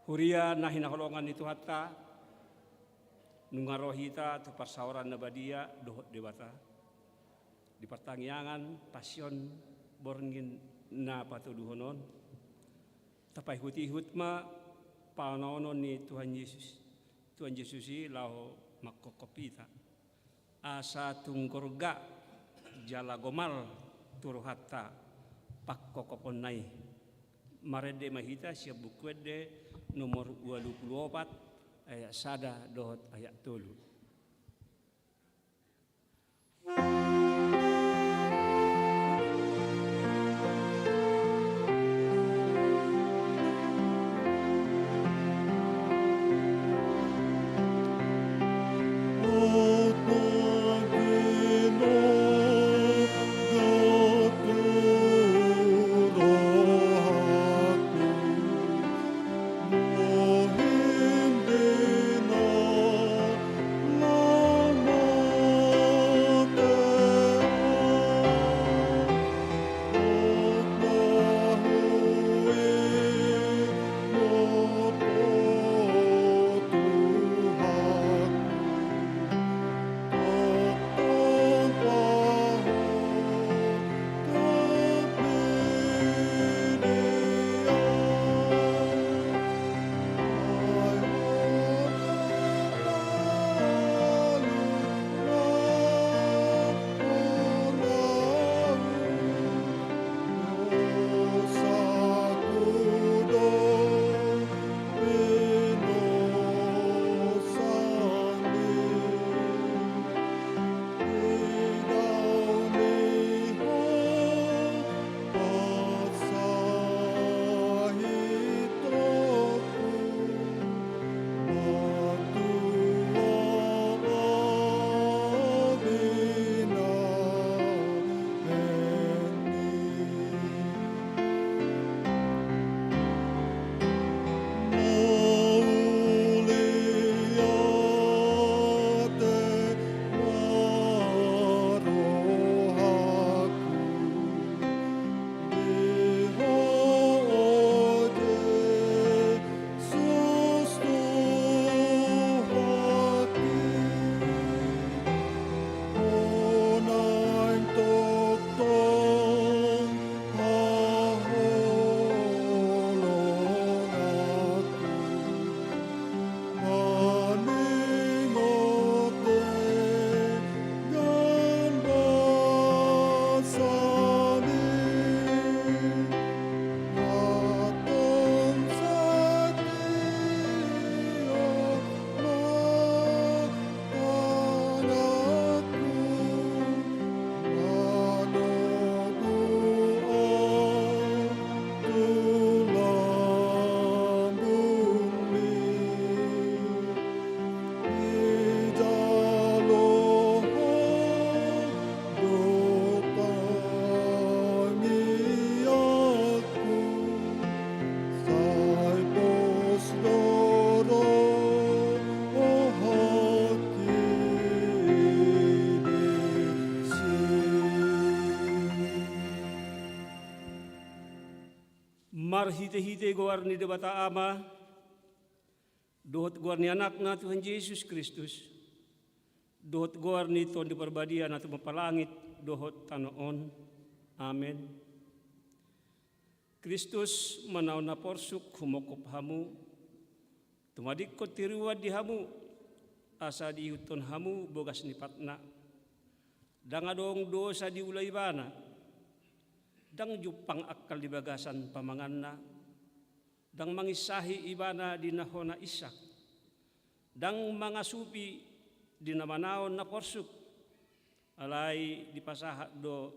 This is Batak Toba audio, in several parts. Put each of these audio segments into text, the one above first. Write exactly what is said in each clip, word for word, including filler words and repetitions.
Huria na hinaholongan ni Tuhanta, nunga ro hita tu parsaoran na badia dohot Debata di partangiangan Pasion borngin na patoluhon on. Tapaihut-ihut ma panaonon ni Tuhan Jesus, Tuhan Jesus i laho manghophop hita, asa tung gorga jala gomal tu rohanta panghophoponna i. Marende ma hita sian Buku Ende nomor ualu pulu opat, ayat sada dohot ayat tolu. Marhite-hite goar ni Debata Ama, dohot goar ni Anakna Tuhan Jesus Kristus, dohot goar ni Tondi Parbadia na tumompa langit dohot tano on. Amen. Kristus, manaon na porsuk humongkop hamu, tumadingkon tiruan di hamu, asa diihuthon hamu bogas ni patna. Ndang adong dosa diula Ibana, ndang jumpang angkal di bagasan pamanganna, ndang manginsahi Ibana di na hona insak, ndang mangasupi di na manaon na porsuk, alai dipasahat do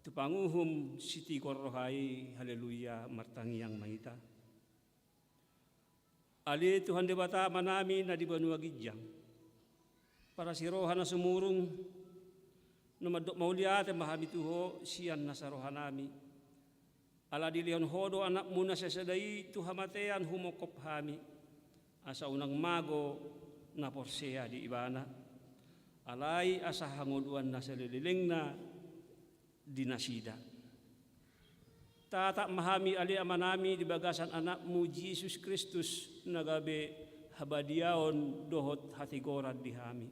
tu panguhum sitigor roha i. Haleluya, martangiang ma hita. Ale Tuhan Debata Amanami na di banua ginjang, parasi roha na sumurung, na mandok mauliate ma hami tu Ho sian nasa rohanami. Ala dilehon Ho do Anakmu na sasada i tu hamatean humongkop hami, asa unang mago na porsea di Ibana, alai asa hangoluan na saleleng-lelengna di nasida. Tatap ma hami ale Amanami di bagasan Anakmu Jesus Kristus na gabe habadiaon dohot hatigoran di hami.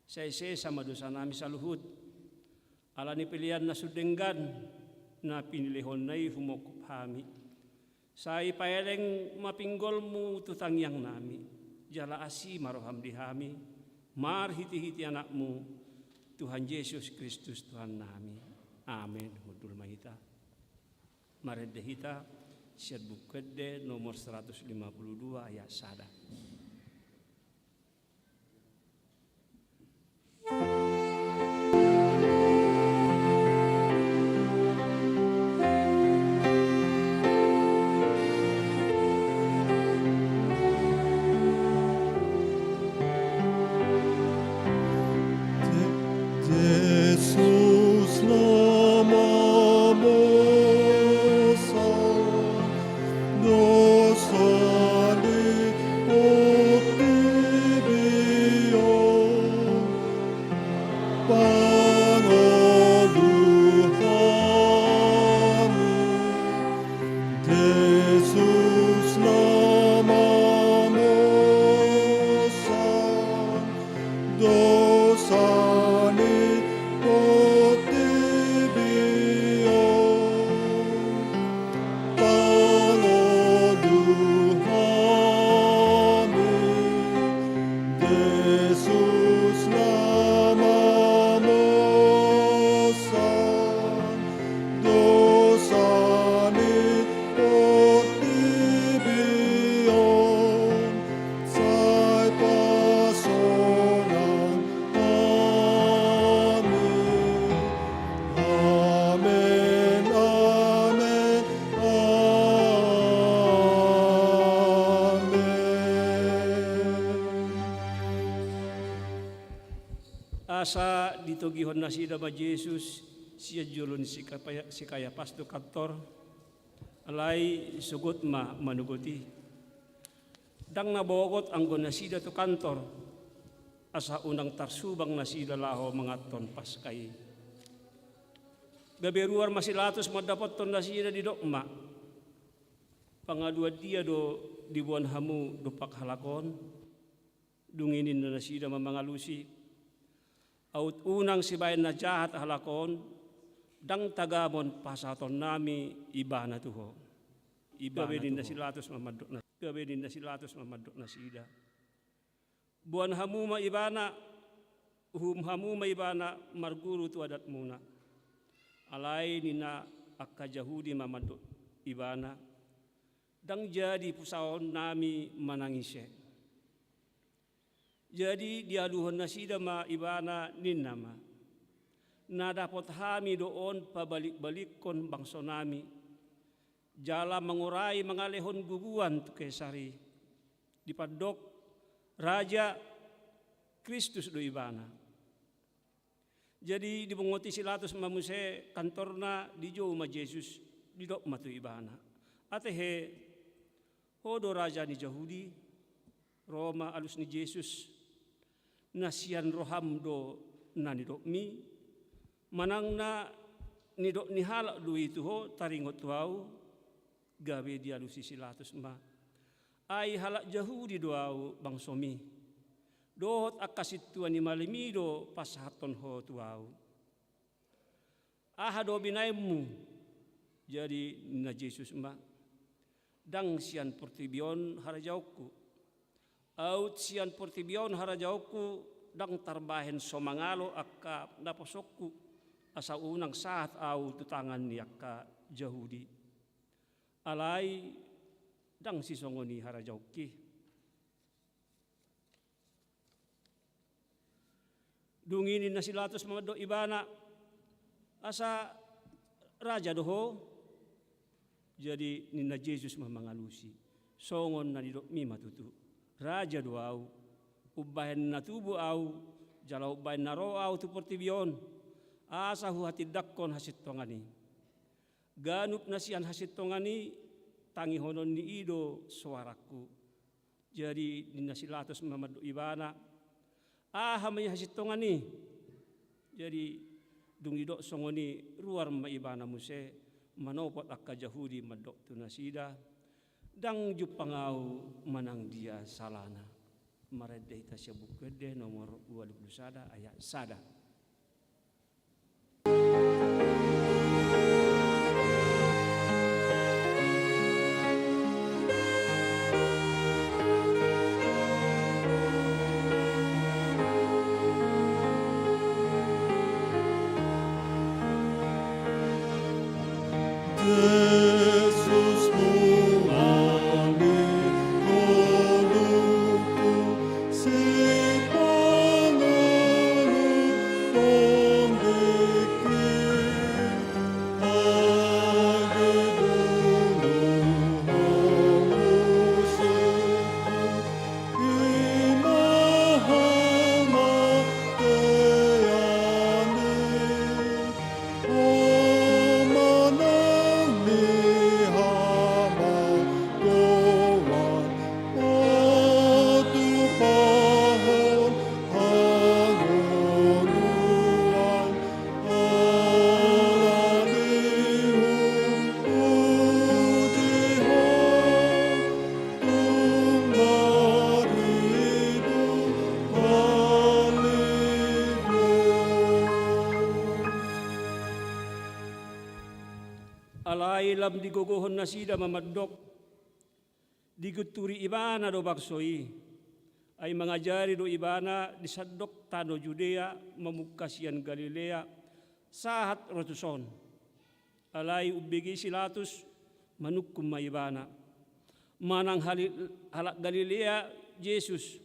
Sai sesa ma dosanami saluhut, ala ni pelean na sun denggan na pinilehonNa i humongkop hami. Sai paeleng ma pinggolMu tu tangiangnami, jala asi ma rohaM di hami, marhitehite AnakMu, Tuhan Jesus Kristus Tuhannami. Amen. Hundul ma hita. Marende hita sian Buku Ende nomor seratus lima puluh dua ayat sada. Jesus na mamosa dosa ni portibi on, pangolu hami. Jesus na mamosa dosa ni portibi on, pangolu hami. Jesus na mamosa dosa ni portibi on, sai pasonang hami. Amen, amen, amen. Asa ditogihon nasida ma Jesus sian jolo ni si Kapa-, si Kayapas tu kantor, alai sogot ma manogot i. Ndang na bogot anggo nasida tu kantor, asa unang tarsubang nasida laho manganhon Paska i. Gabe ruar ma si Latus mandapothon nasida, didok ma: Pangaluan dia do diboan hamu dompak halak on? Dung i ninna nasida ma mangalusi: Aut unang sibaen na jahat halak on, ndang tagamon pasahatonnami ibana tu ho. Ibana tu ho. Gabe ninna si Latus ma mandok na-, gabe ninna si Latus ma mandok nasida: Boan hamu ma ibana, uhum hamu ma ibana marguru tu adatmuna. Alai ninna angka Jahudi ma mandok ibana: Ndang jadi pusaonnami manang ise. Jadi dialuhon nasida ma ibana, ninna ma: Na dapot hami do on pabalikbalikkon bangsonami, jala mangorai mangalehon guguan tu Kesar i. Dipandok raja, Kristus do ibana. Jadi dibongoti si Latus ma muse kantorna, dijou ma Jesus, didok ma tu ibana: Atehe, ho do raja ni Jahudi? Ro ma alus ni Jesus: Na sian roham do na nidokmi, manang na nidok ni halak do i tu ho taringot tu ahu? Gabe dialusi si Latus ma: Ai halak Jahudi do ahu, bangsomi, dohot angka sintua ni malemi do pasahathon ho tu ahu. Aha do binaenmu? Jadi ninna Jesus ma: Ndang sian portibi on harajaonku. Aut sian portibi on harajaonku, ndang tarbahen so mangalo angka naposongku, asa unang sahat ahu tu tangan ni angka Jahudi. Alai ndang sisongon i harajaonki. Dung i ninna si Latus ma mandok ibana: Asa raja do ho? Jadi ninna Jesus ma mangalusi: Songon na nidokmi ma tutu. Raja do ahu. Umbahen na tubu ahu, jala umbahen na ro ahu tu portibi on, asa huhatindangkon hasintongan i. Ganup na sian hasintongan i, tangihononni i do soarangku. Jadi ninna si Latus ma mandok ibana: Aha ma i hasintongan i? Jadi dung didok songon i, ruar ma ibana muse, Manopot angka Jahudi mandok tu nasida, ndang jumpang ahu manang dia salana. Marende hita sian Buku Ende nomor ualu pulu sada ayat sada. Alai lam digogohon nasida ma mandok, digunturi ibana do bangso i. Ai mangajari do ibana di sandok tano Judea mamungka sian Galilea sahat ro tuson. Alai umbege si Latus, manungkun ma ibana. Manang hali-, halak Galilea Jesus.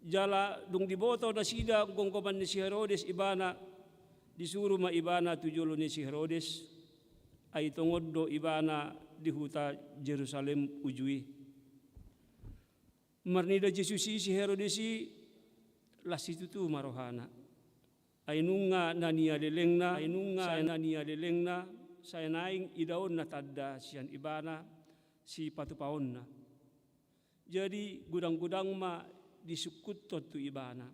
Jala dung diboto nasida gomgoman ni si Herodes ibana, disuru ma ibana tu jolo ni si Herodes, ai tongon do ibana di huta Jerusalem uju i. Marnida Jesus i si Herodes i, las situtu ma rohana. Ai nunga na nialelengna, ai nunga na nialelengna, sai naeng idaonna tanda sian ibana sipatupaonna. Jadi godang-godang ma disungkunhon tu ibana.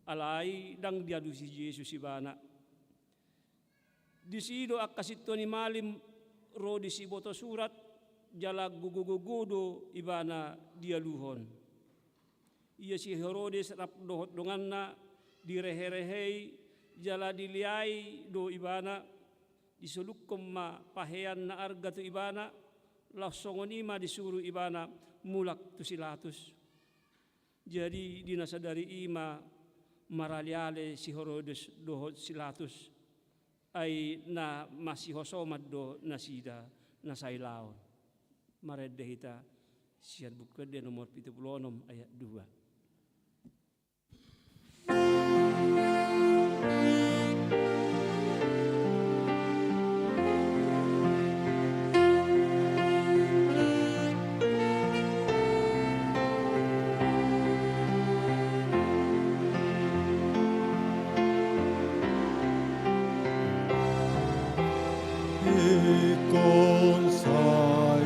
Alai ndang dialusi Jesus ibana. Disi do angka sintua ni malim ro di siboto surat, jala gogo-gogo do ibana dialuhon. Ia si Herodes rap dohot donganna direhe-rehei jala dileai do ibana, disolukhon ma pahean na arga tu ibana, laos songon i ma disuru ibana mulak tu si Latus. Jadi di na sadari i ma marale-ale si Herodes dohot si Latus, ai na masihosoman do nasida na sai laon. Marende hita sian Buku Ende nomor pitu pulu onom ayat dua. Ingkon sai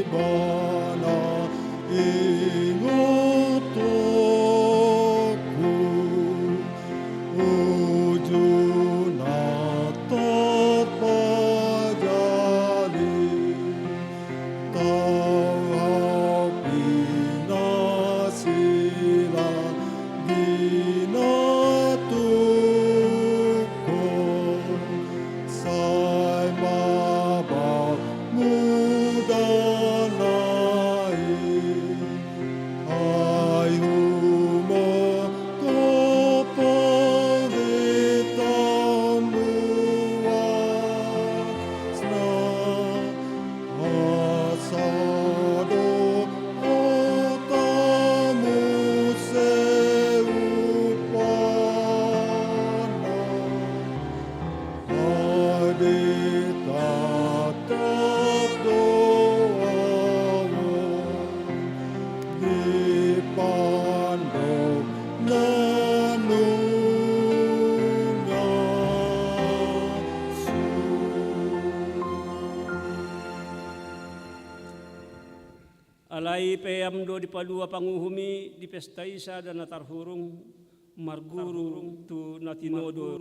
ibana ingotonku, uju na tarpajali. Tarhapina silang di na tungkol, sai ma ba muda nai. Ai humoto di tamuasna, asa do hata muse umpana. Ai ditatap do ahu di pandok na nunga sun. Alai peam do dipalua panguhum i di pesta i sada na tarhurung, marguru tu na tinodo,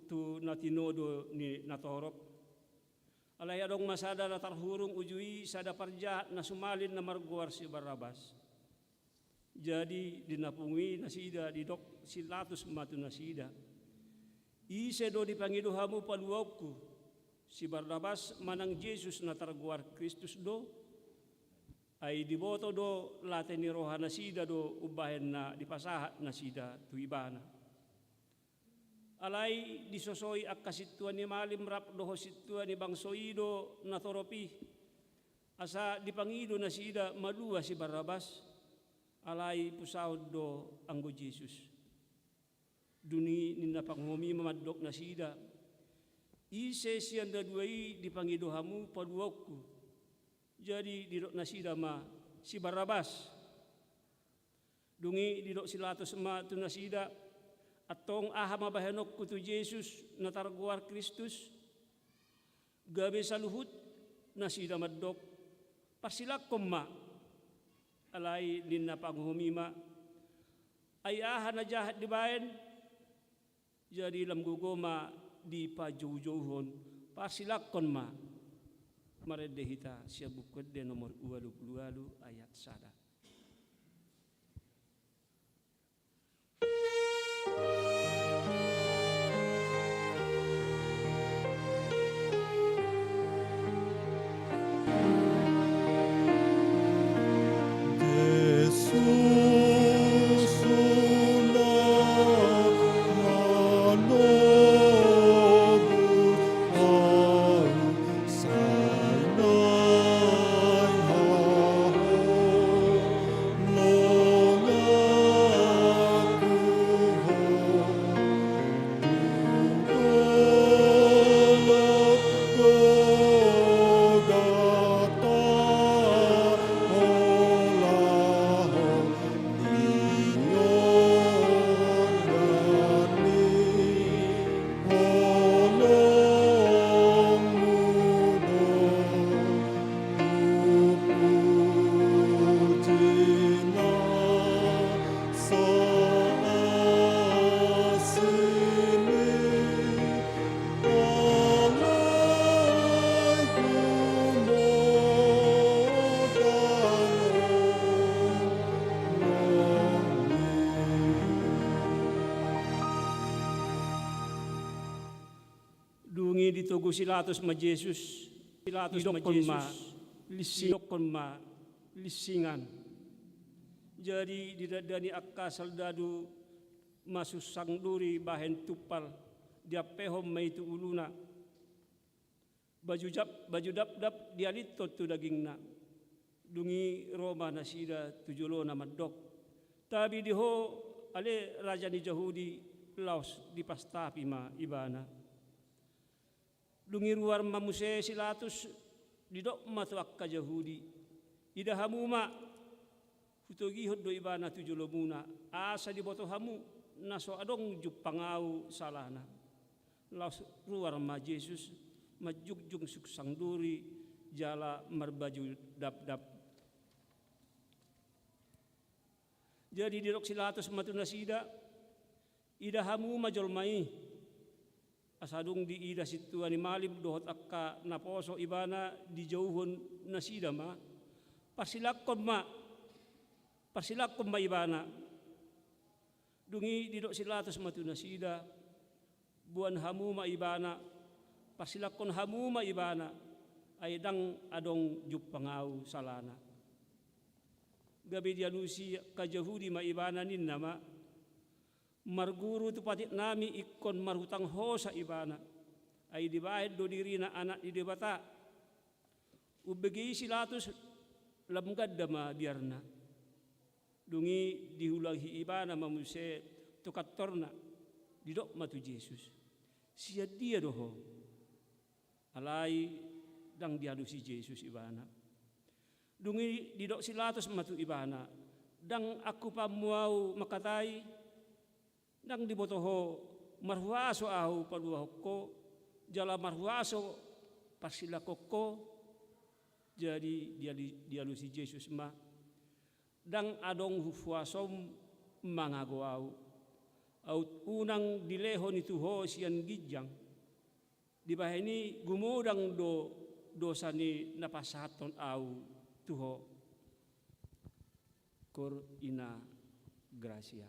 tu na tinodo ni natorop. Alai adong ma sada na tarhurung uju i, sada parjahat na sumalin na margoar si Barabas. Jadi di na pungu i nasida, didok si Pilatus ma tu nasida: Ise do dipangido hamu paluaonku, si Barabas manang Jesus na targoar Kristus do? Ai diboto do late ni rohanasida do umbahen na dipasahat nasida tu ibana. Alai disosoi angka sintua ni malim rap dohot sintua ni bangso i do natorop i, asa dipangido nasida malua si Barabas, alai pusahon do anggo Jesus. Dung i ninna panguhum i ma mandok nasida: Ise sian na dua i dipangido hamu paluaonku? Jadi didok nasida ma: Si Barabas. Dung i didok si Pilatus ma tu nasida: Antong aha ma bahenonku tu Jesus na targoar Kristus? Gabe saluhut nasida mandok: Parsilangkon ma. Alai ninna panguhum i ma: Ai aha na jahat dibaen? Jadi lam gogo ma dipajoujouhon: Parsilangkon ma. Marende hita sian Buku Ende nomor ualu pulu ualu, ayat sada. Dung i ditogu si Pilatus ma Jesus, Pilatus ma Jesus, didokkon ma: Linsingan. Jadi didandani angka soldadu ma suksang duri bahen tumpal, diampehon ma i tu uluna. Baju jap-, baju dapdap dialithon tu dagingna. Dung i ro ma nasida tu jolona mandok: Tabi di ho ale raja ni Jahudi, laos dipastapi ma ibana. Dung i ruar ma muse si Pilatus, didok ma tu angka Jahudi: Ida hamu ma, hutogihon do ibana tu jolomuna, asa diboto hamu na so adong jumpang ahu salana. Laos ruar ma Jesus, manjungjung suksang duri jala marbaju dapdap. Jadi didok si Pilatus ma tu nasida: Ida hamu ma jolma i. Asa dung diida sintua ni malim dohot angka naposo ibana, dijouhon nasida ma: Parsilangkon ma, parsilangkon ma ibana. Dung i didok si Pilatus ma tu nasida: Boan hamu ma ibana, parsilangkon hamu ma ibana, ai ndang adong jumpang ahu salana. Gabe dialusi angka Jahudi ma ibana, ninna ma: Marguru tu patiknami ingkon marhutang hosa ibana, ai dibahen do dirina Anak ni Debata. Umbege i si Pilatus, lam ganda ma biarna. Dung i diulahi ibana ma muse tu kantorna, didok ma tu Jesus: Sian dia do ho? Alai ndang dialusi Jesus ibana. Dung i didok si Pilatus ma tu ibana: Ndang angkupanmu ahu mangkatai? Ndang diboto ho marhuaso ahu paluahon ho, jala marhuaso parsilangkon ho? Jadi diali-, dialusi Jesus ma: Ndang adong huasom mangago ahu. Aut unang dilehon i tu ho sian ginjang. Dibahen i gumodang do dosa ni na pasahathon au tu ho, Cor Ina Gracia.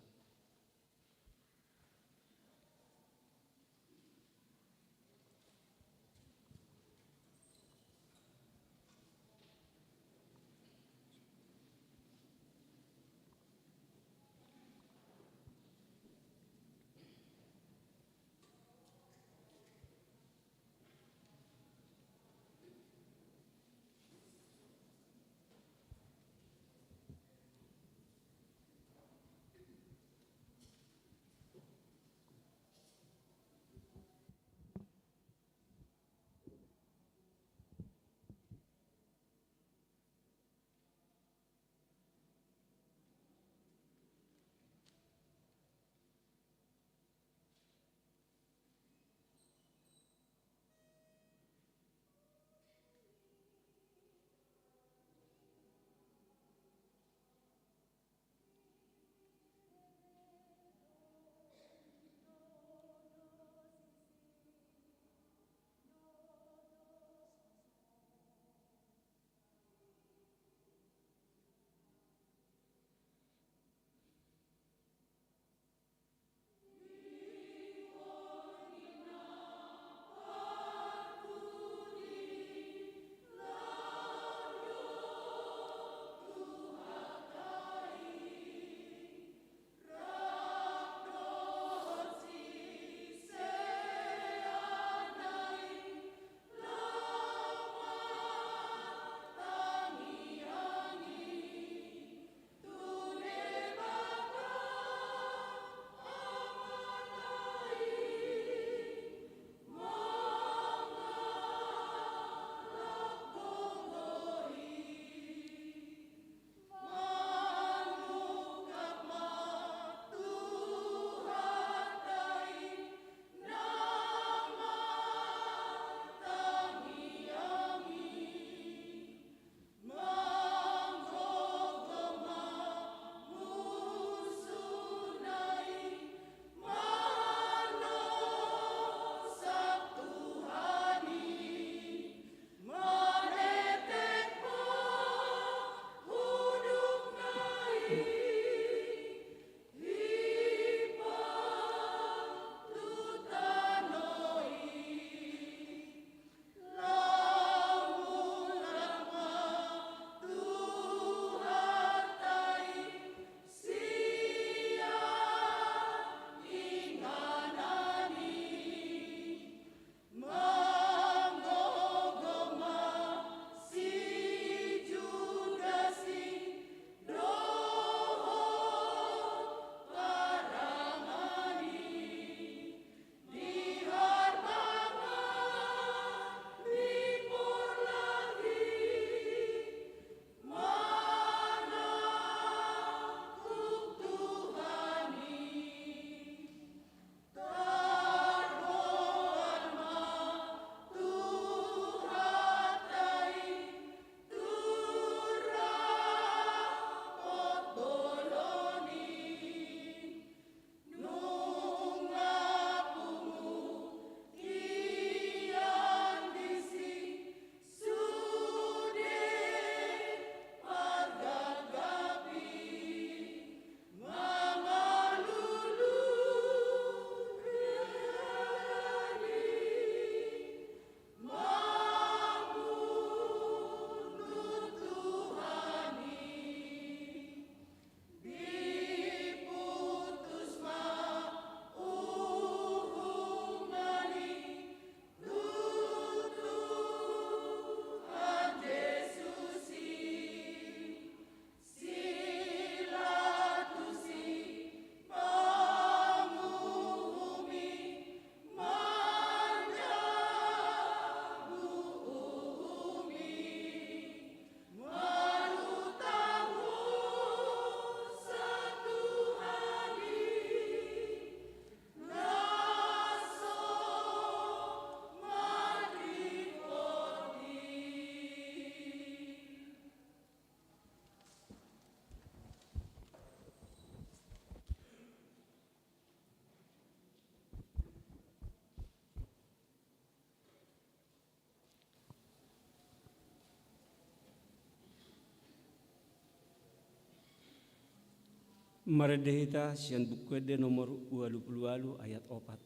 Marende hita sian Buku Ende nomor ualu pulu ualu ayat opat.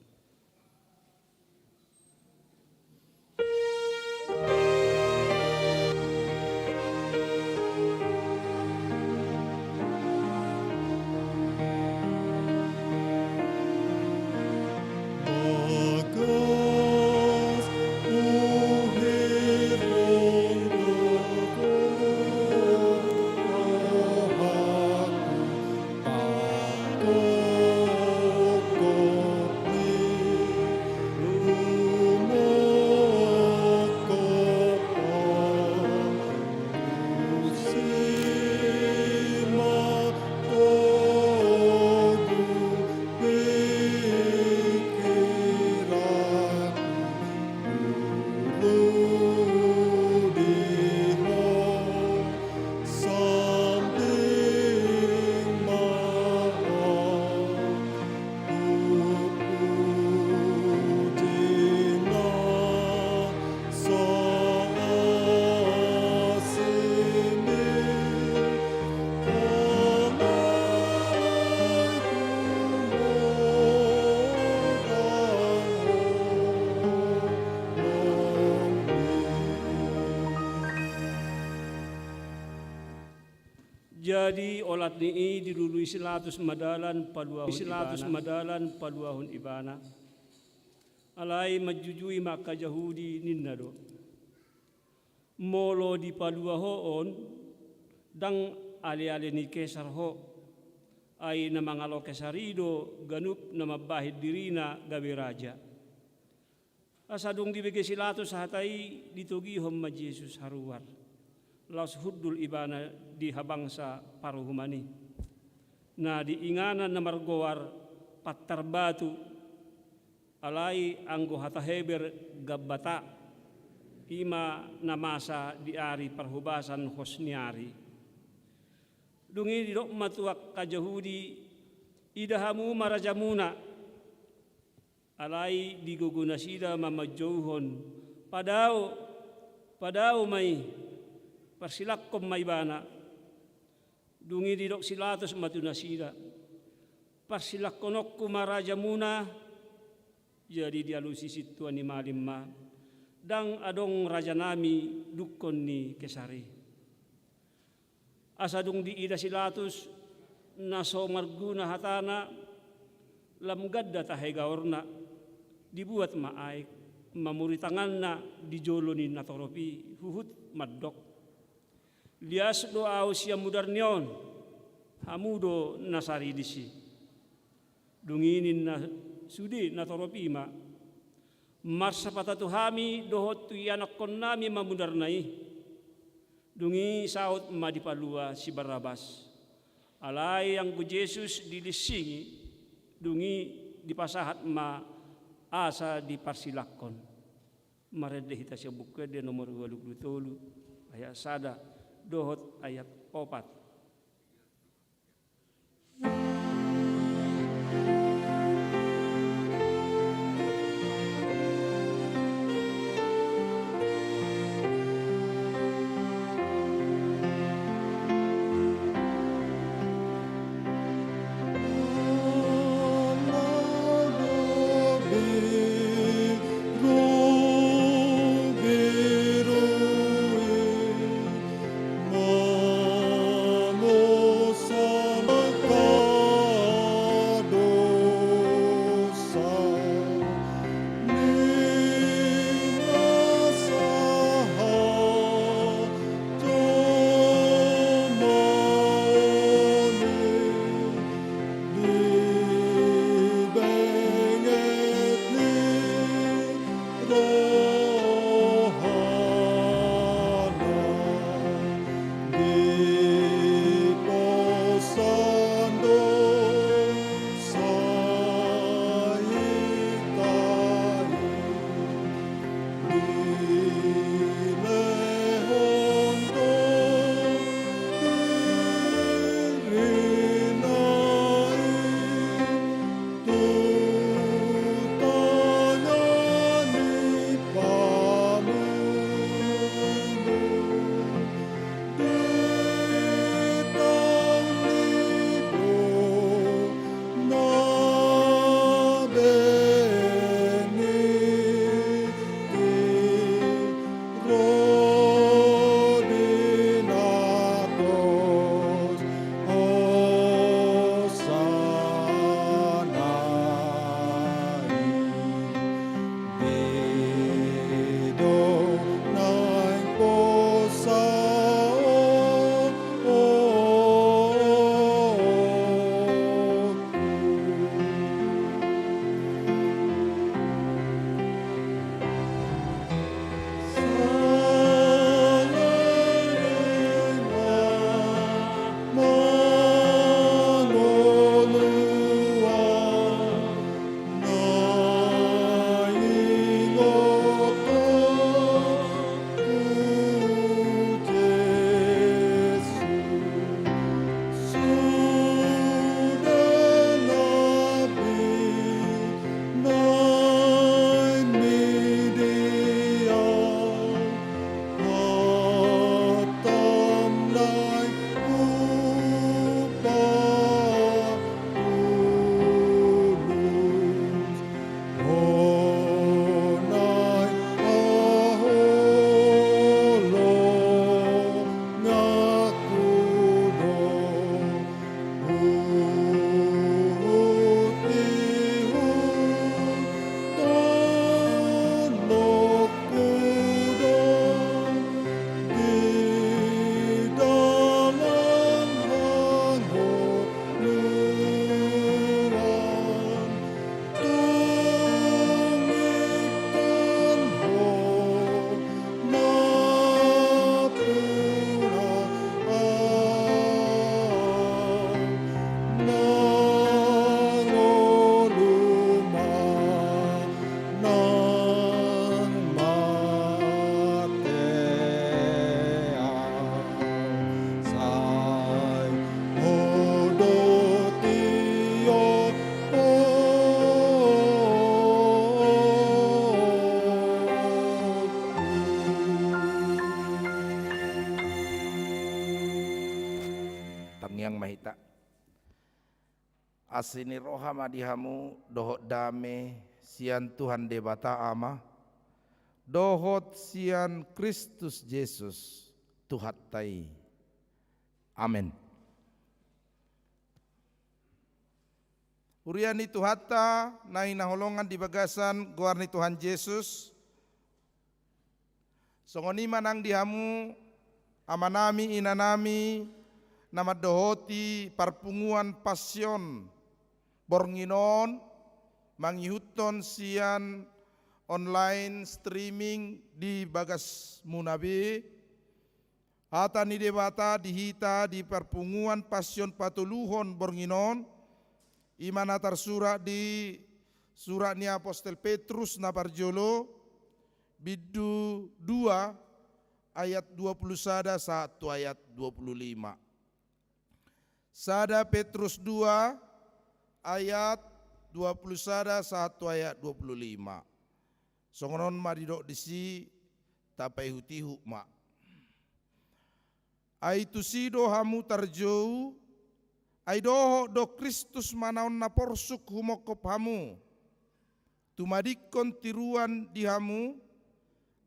Jadi olat ni i dilului si Latus ma dalan paluahon ibana. Alai manjujui ma angka Jahudi, ninna do: Molo dipalua ho on, ndang aleale ni Kesar ho. Ai na mangalo Kesar i do ganup na mambahen dirina gabe raja. Asa dung dibege si Latus hata i, ditogihon ma Jesus haruar, laos hundul ibana di habangsa paruhuman i. Na di inganan na margoar Pantar Batu, alai anggo hata Heber Gabbata, i ma na masa di ari parhobasan hos ni ari. Dung i didok ma tu angka Jahudi: Ida hamu ma rajamuna. Alai digogo nasida ma manjouhon: Padao, padao ma i, parsilangkon ma ibana. Dung i didok si Latus ma tu nasida: Parsilangkononku ma rajamuna. Jadi dialusi sintua ni malim ma: Ndang adong rajanami dungkon ni Kesar i. Asa dung diida si Latus na so marguna hatana, lam ganda tahe gaorna, dibuat ma aek, mamuri tanganna di jolo ni natorop i, huhut mandok: Lias do ahu sian mudarni on, hamu do na sarilis i. Dung i ninna sude natorop i ma: Marsapata tu hami dohot tu ianakkonnami ma mudarna i. Dung i saut ma dipalua si Barabas. Alai anggo Jesus dilinsingi, dung i dipasahat ma asa diparsilangkon. Marende hita sian Buku Ende nomor ualu pulu tolu, ayat sada dohot ayat opat. Nang ma hita. Asi ni roha ma di hamu dohot dame sian Tuhan Debata Ama dohot sian Kristus Jesus Tuhanta i. Amen. Huria ni Tuhanta na hinaholongan di bagasan goar ni Tuhan Jesus, songon i ma nang di hamu amanami, inanami, na mandohoti parpunguan Passion borngin on, mangihuthon sian online streaming di bagasmuna be. Hata ni Debata di hita di parpunguan Passion patoluhon borngin on, i ma na tarsurat di surat ni apostel Petrus na parjolo, bindu dua ayat dua pulu sada sahat tu ayat dua pulu lima. Sada Petrus dua ayat dua pulu sada sahat tu ayat dua pulu lima. Songon on ma didok disi, tapaihutihut ma. Ai tusi do hamu tarjou, ai dohot do Kristus manaon na porsuk humongkop hamu, tumadingkon tiruan di hamu,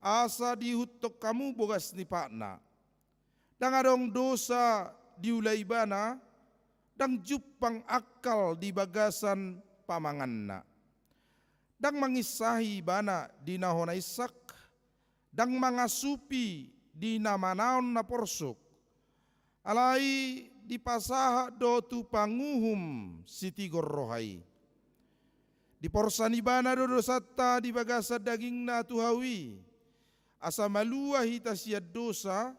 asa diihuthon hamu bogas ni patna. Ndang adong dosa diula ibana, ndang jumpang angkal di bagasan pamanganna. Ndang manginsahi ibana di na hona insak, ndang mangasupi di na manaon na porsuk. Alai dipasahat do tu panguhum sitigor roha i. Diporsan ibana do dosanta di bagasan dagingna tu hau i, asa malua hita sian dosa,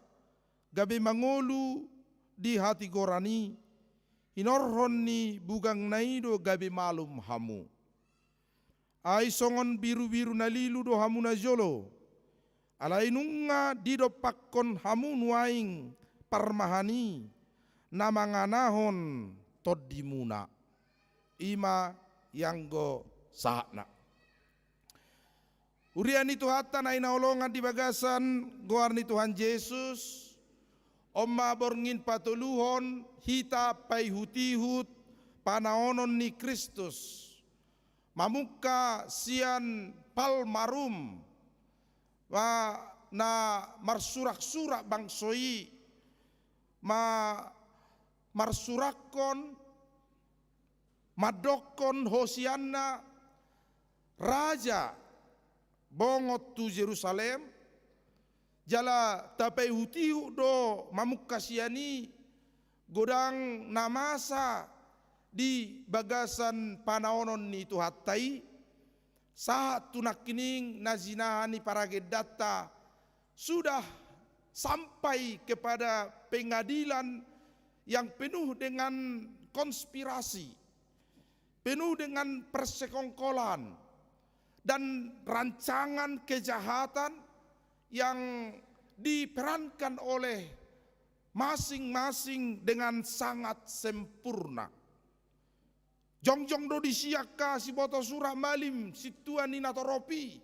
gabe mangolu di hatigoran i, hinorhon ni bugangna i do gabe malum hamu. Ai songon birubiru na lilu do hamu najolo, alai nunga didompakkon hamu nuaeng parmahan i na manganahon tondimuna. I ma i anggo sahatna. Huria ni Tuhanta na hinaholongan di bagasan goar ni Tuhan Jesus, on ma borngin patoluhon hita paihutihut panaonon ni Kristus. Mamungka sian Palmarum, ma na marsuraksurak bangso i, ma marsurakkon, mandokkon hosianna, raja bongot tu Jerusalem, jala tapaihutihut do mamungka sian i godang na masa di bagasan panaonon ni Tuhanta i, sahat tu nangkining na zinahan ni paragendanta sudah sampai kepada pengadilan yang penuh dengan konspirasi, penuh dengan persekongkolan, dan rancangan kejahatan yang diperankan oleh masing-masing dengan sangat sempurna. Jongjong do disi angka siboto surat malim sintua ni natorop i,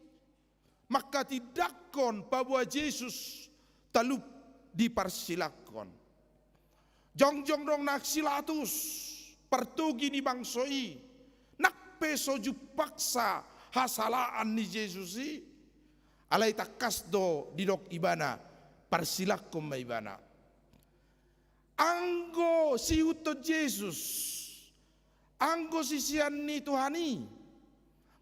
mangkatindangkon paboa Jesus talup diparsilangkon. Jongjong do nang si Pilatus, partogi ni bangso i, nang pe so jumpangsa hasalaan ni Jesus i, alai tangkas do didok ibana, parsilangkon ma ibana. Anggo siihuthon Jesus, anggo sisean ni Tuhan i,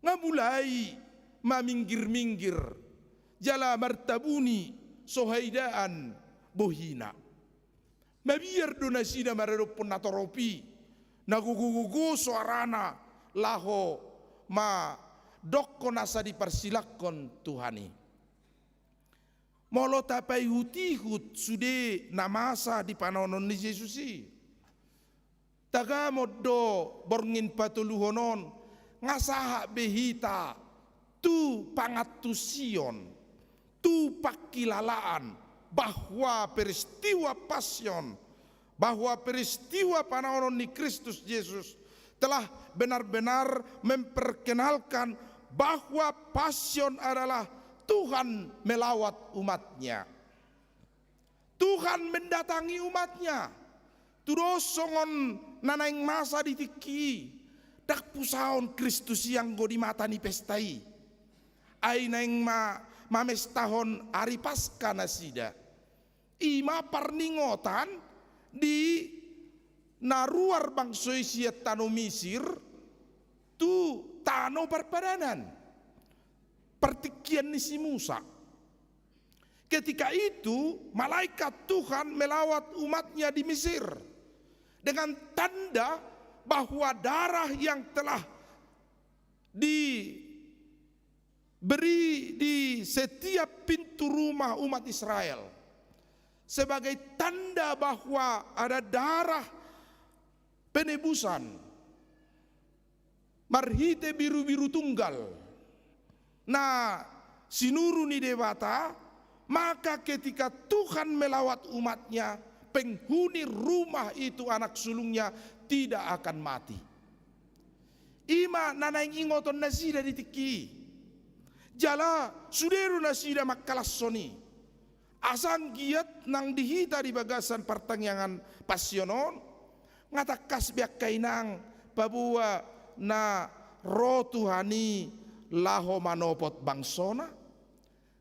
nga mulai maminggirminggir jala martabuni so haidaan bohina. Mabiar do nasida maradophon natorop i, na gogogogo soarana laho mandokkon asa diparsilangkon Tuhan i. Molo tapaihutihut sude na masa di panaonon ni Jesus i, tagamon do borngin patoluhon on, nga sahat be hita tu pangantusion, tu pangkilalaan bahwa peristiwa Passion, bahwa peristiwa panaonon ni Kristus Jesus telah benar-benar memperkenalkan bahwa Passion adalah Tuhan melawat umat-Nya. Tuhan mendatangi umat-Nya. Tudos songon na naeng masa di tingki i, ndang pusaon Kristus i anggo di mata ni pesta i. Ai naeng ma mamestahon ari Paska nasida. I ma parningotan di na ruar bangso i sian tano Misir tu tano parpadanan, partingkian ni si Musa. Ketika itu, malaikat Tuhan melawat umatnya di Mesir dengan tanda bahwa darah yang telah diberi di setiap pintu rumah umat Israel sebagai tanda bahwa ada darah penebusan marhite birubiru tunggal na sinuru ni Debata, maka ketika Tuhan melawat umatnya, penghuni rumah itu, anak sulungnya, tidak akan mati. I ma na naeng ingoton nasida di tingki i. Jala sude do nasida mangkalashon i. Asa anggiat nang di hita di bagasan partangiangan Passion on, nga tangkas be angka inang paboa na ro Tuhan i laho manopot bangsona.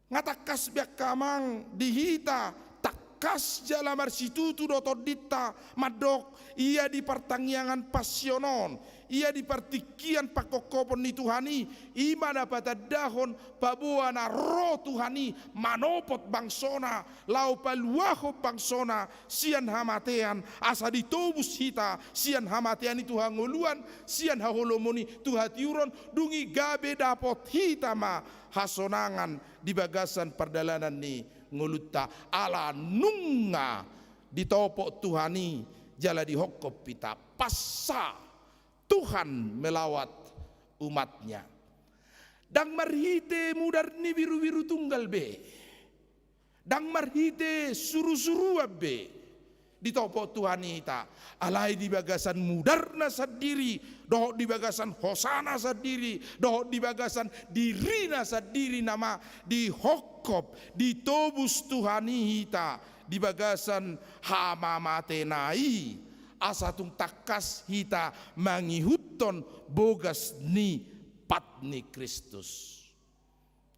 Nga tangkas be angka amang di hita tangkas jala marsitutu do tondinta mandok ia di partangiangan Passion on, ia di partingkian pangkophopon ni Tuhan i, i ma na patandahon paboa na ro Tuhan i manopot bangsona, laho paluahon bangsona sian hamatean, asa ditobus hita sian hamatean i tu hangoluan, sian haholomon i tu hatiuron, dung i gabe dapot hita ma hasonangan di bagasan pardalanan ni ngolunta, ala nunga ditopot Tuhan i jala dihophop hita. Passa Tuhan melawat umatnya. Ndang marhite mudar ni birubiru tunggal be, ndang marhite surusuruan be ditopot Tuhan i hita, alai di bagasan mudarna sandiri, dohot di bagasan hosana sandiri, dohot di bagasan dirina sandiri nama dihophop, ditobus Tuhan i hita di bagasan hamamatena i, asa tung tangkas hita mangihuthon bogas ni pat ni Kristus.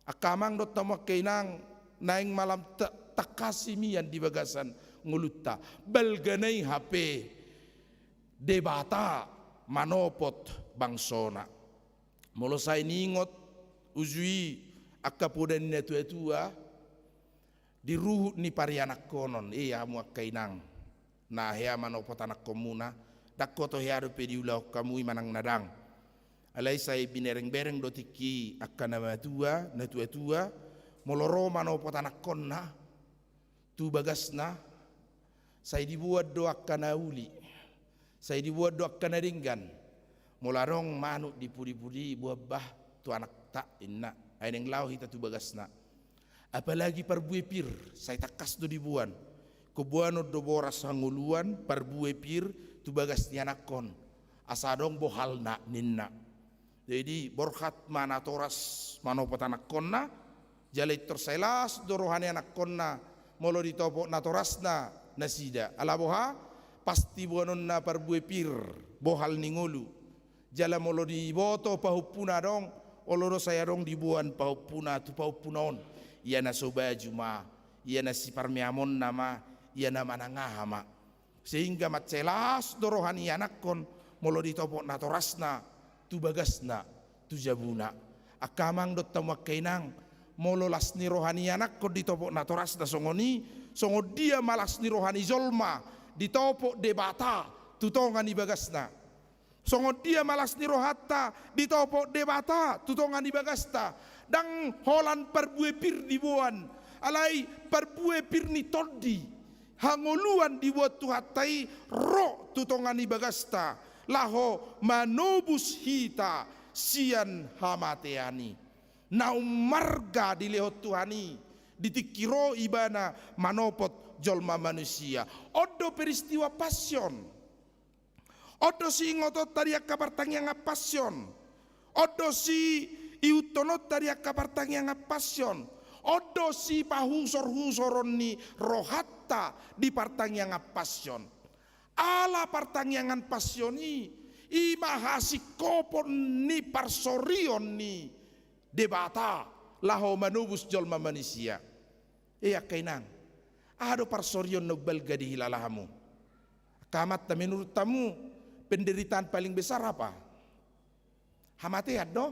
Angka amang dohot hamu angka inang, naeng ma lam ta-, tangkasi mian di bagasan ngolunta, balga nai hape Debata manopot bangsona. Molo sai niingot uju i angka poda ni natuatua, di ruhut ni parianakhonon, ia hamu angka inang na hea manopot anakkonmuna, ndang hoto hea dope diulahon hamu i manang na ndang. Alai sai binerengbereng do tingki i angka na matua, natuatua, molo ro manopot anakkonna tu bagasna, sai diboan do angka na uli, sai diboan do angka na denggan. Molo adong manuk di pudipudi, boan bah tu anakta, inna. Ai naeng laho hita tu bagasna. Apalagi parbue pir, sai tangkas do diboan. Ingkon boanon do boras hangoluan, parbue pir tu bagas ni anakkon, asa adong bohalna, ninna. Jadi borhat ma natoras manopot anakkonna, jala pintor sai las do roha ni anakkonna molo ditopot natorasna nasida. Ala boha? Pasti boanonna parbue pir, bohal ni ngolu. Jala molo diboto pahompuna adong, olo do sai adong diboan pahompuna tu pahompuna on. Ia na so baju ma, ia na siparmeamonna ma, ia na manang aha ma. Sehingga mansai las do roha ni anakkon molo ditopot natorasna tu bagasna, tu jabuna. Angka amang dohot hamu angka inang, molo las ni roha ni anakkon ditopot natorasna songon i, songon dia ma las ni roha ni jolma ditopot Debata tu tonga ni bagasna. Songon dia ma las ni rohanta ditopot Debata tu tonga ni bagasta. Ndang holan parbue pir diboan, alai parbue pir ni tondi, hangoluan diboan Tuhanta i ro tu tonga ni bagasta, laho manobus hita sian hamatean i. Na ummarga dilehon Tuhan i di tingki ro Ibana manopot jolma manusia. On do peristiwa Passion. On do siingotonta di angka partangiangan Passion. On do siihuthononta di angka partangiangan Passion. On do sipahusorhusoron ni rohanta di partangiangan Passion. Ala partangiangan passion i, i ma hasingkopon ni parsorion ni Debata laho manobus jolma manisia. E angka inang, aha do parsorion na umbalga dihilala hamu? Angka amanta, menurut hamu, penderitaan paling besar apa? Hamatean do?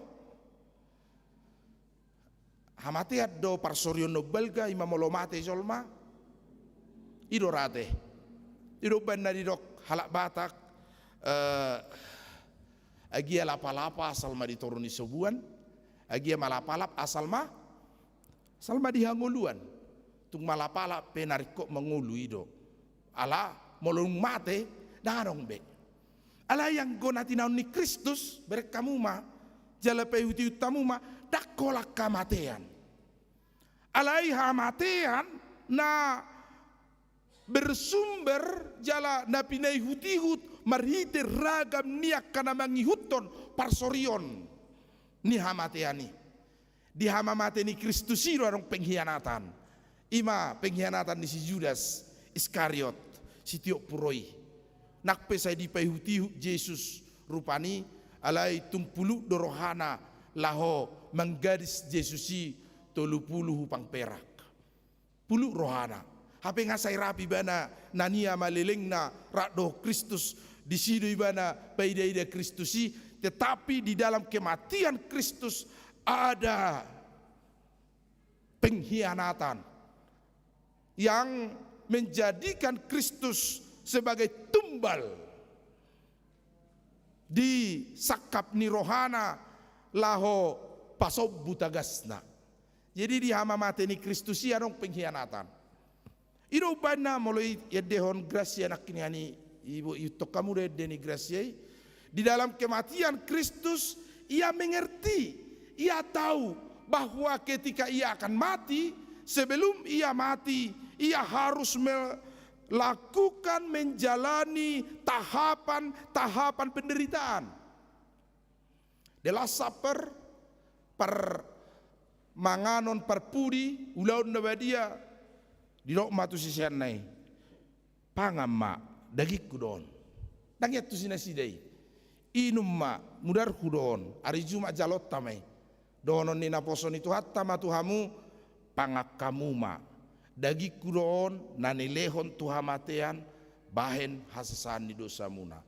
Hamatean do parsorion na umbalga, i ma molo mate jolma? I do rade. I do umbahen na didok halak Batak, eh, agia lapalapa asal ma di toru ni sobuan, agia ma lapalap asal ma, asal ma di hangoluan. Tung ma lapalap pe na ringkot mangolu, i do. Ala molo dung mate, ndang adong be. Alai anggo na tinaon ni Kristus, bereng hamu ma, jala paihutihut hamu ma, ndang holan hamatean. Alai hamatean na bersumber jala na pinaihutihut marhite ragam ni angka na mangihuthon parsorion ni hamatean i. Di hamamate ni Kristus i do adong pengkhianatan. I ma pengkhianatan ni si Judas Iskariot, sitiop puro i. Nang pe sai dipaihutihut Jesus rupani, alai tung pulut do rohana laho manggadis Jesus i tolu pulu hupang perak. Pulut rohana. Hape nga sai rap ibana na nian ma lelengna rap dohot Kristus, disi do ibana paidaida Kristus i, tetapi di dalam kematian Kristus ada pengkhianatan yang menjadikan Kristus sebagai tumbal di sangkap ni rohana laho pasombu tagasna. Jadi di hamamate ni Kristus i adong pengkhianatan. I do umbahen na molo i, iendehon grasia nangkin i, ibo-, ihuthon hamu do ende ni grasia i. Di dalam kematian Kristus, ia mengerti, ia tahu bahwa ketika ia akan mati, sebelum ia mati, ia harus melakukan, menjalani tahapan-tahapan penderitaan. The Last Supper, parmanganon parpudi, ulaon na badia, didok ma tu siseanna i, pangan ma, dagingku do on. Ndang iantusi nasida i. Inum ma, mudarhu do on, ari Jumat jaloonta ma i. Dohonon ni naposo ni Tuhanta ma tu hamu, pangan hamu ma, dagingku do on, na nilehon tu hamatean, bahen hasesaan ni dosamuna.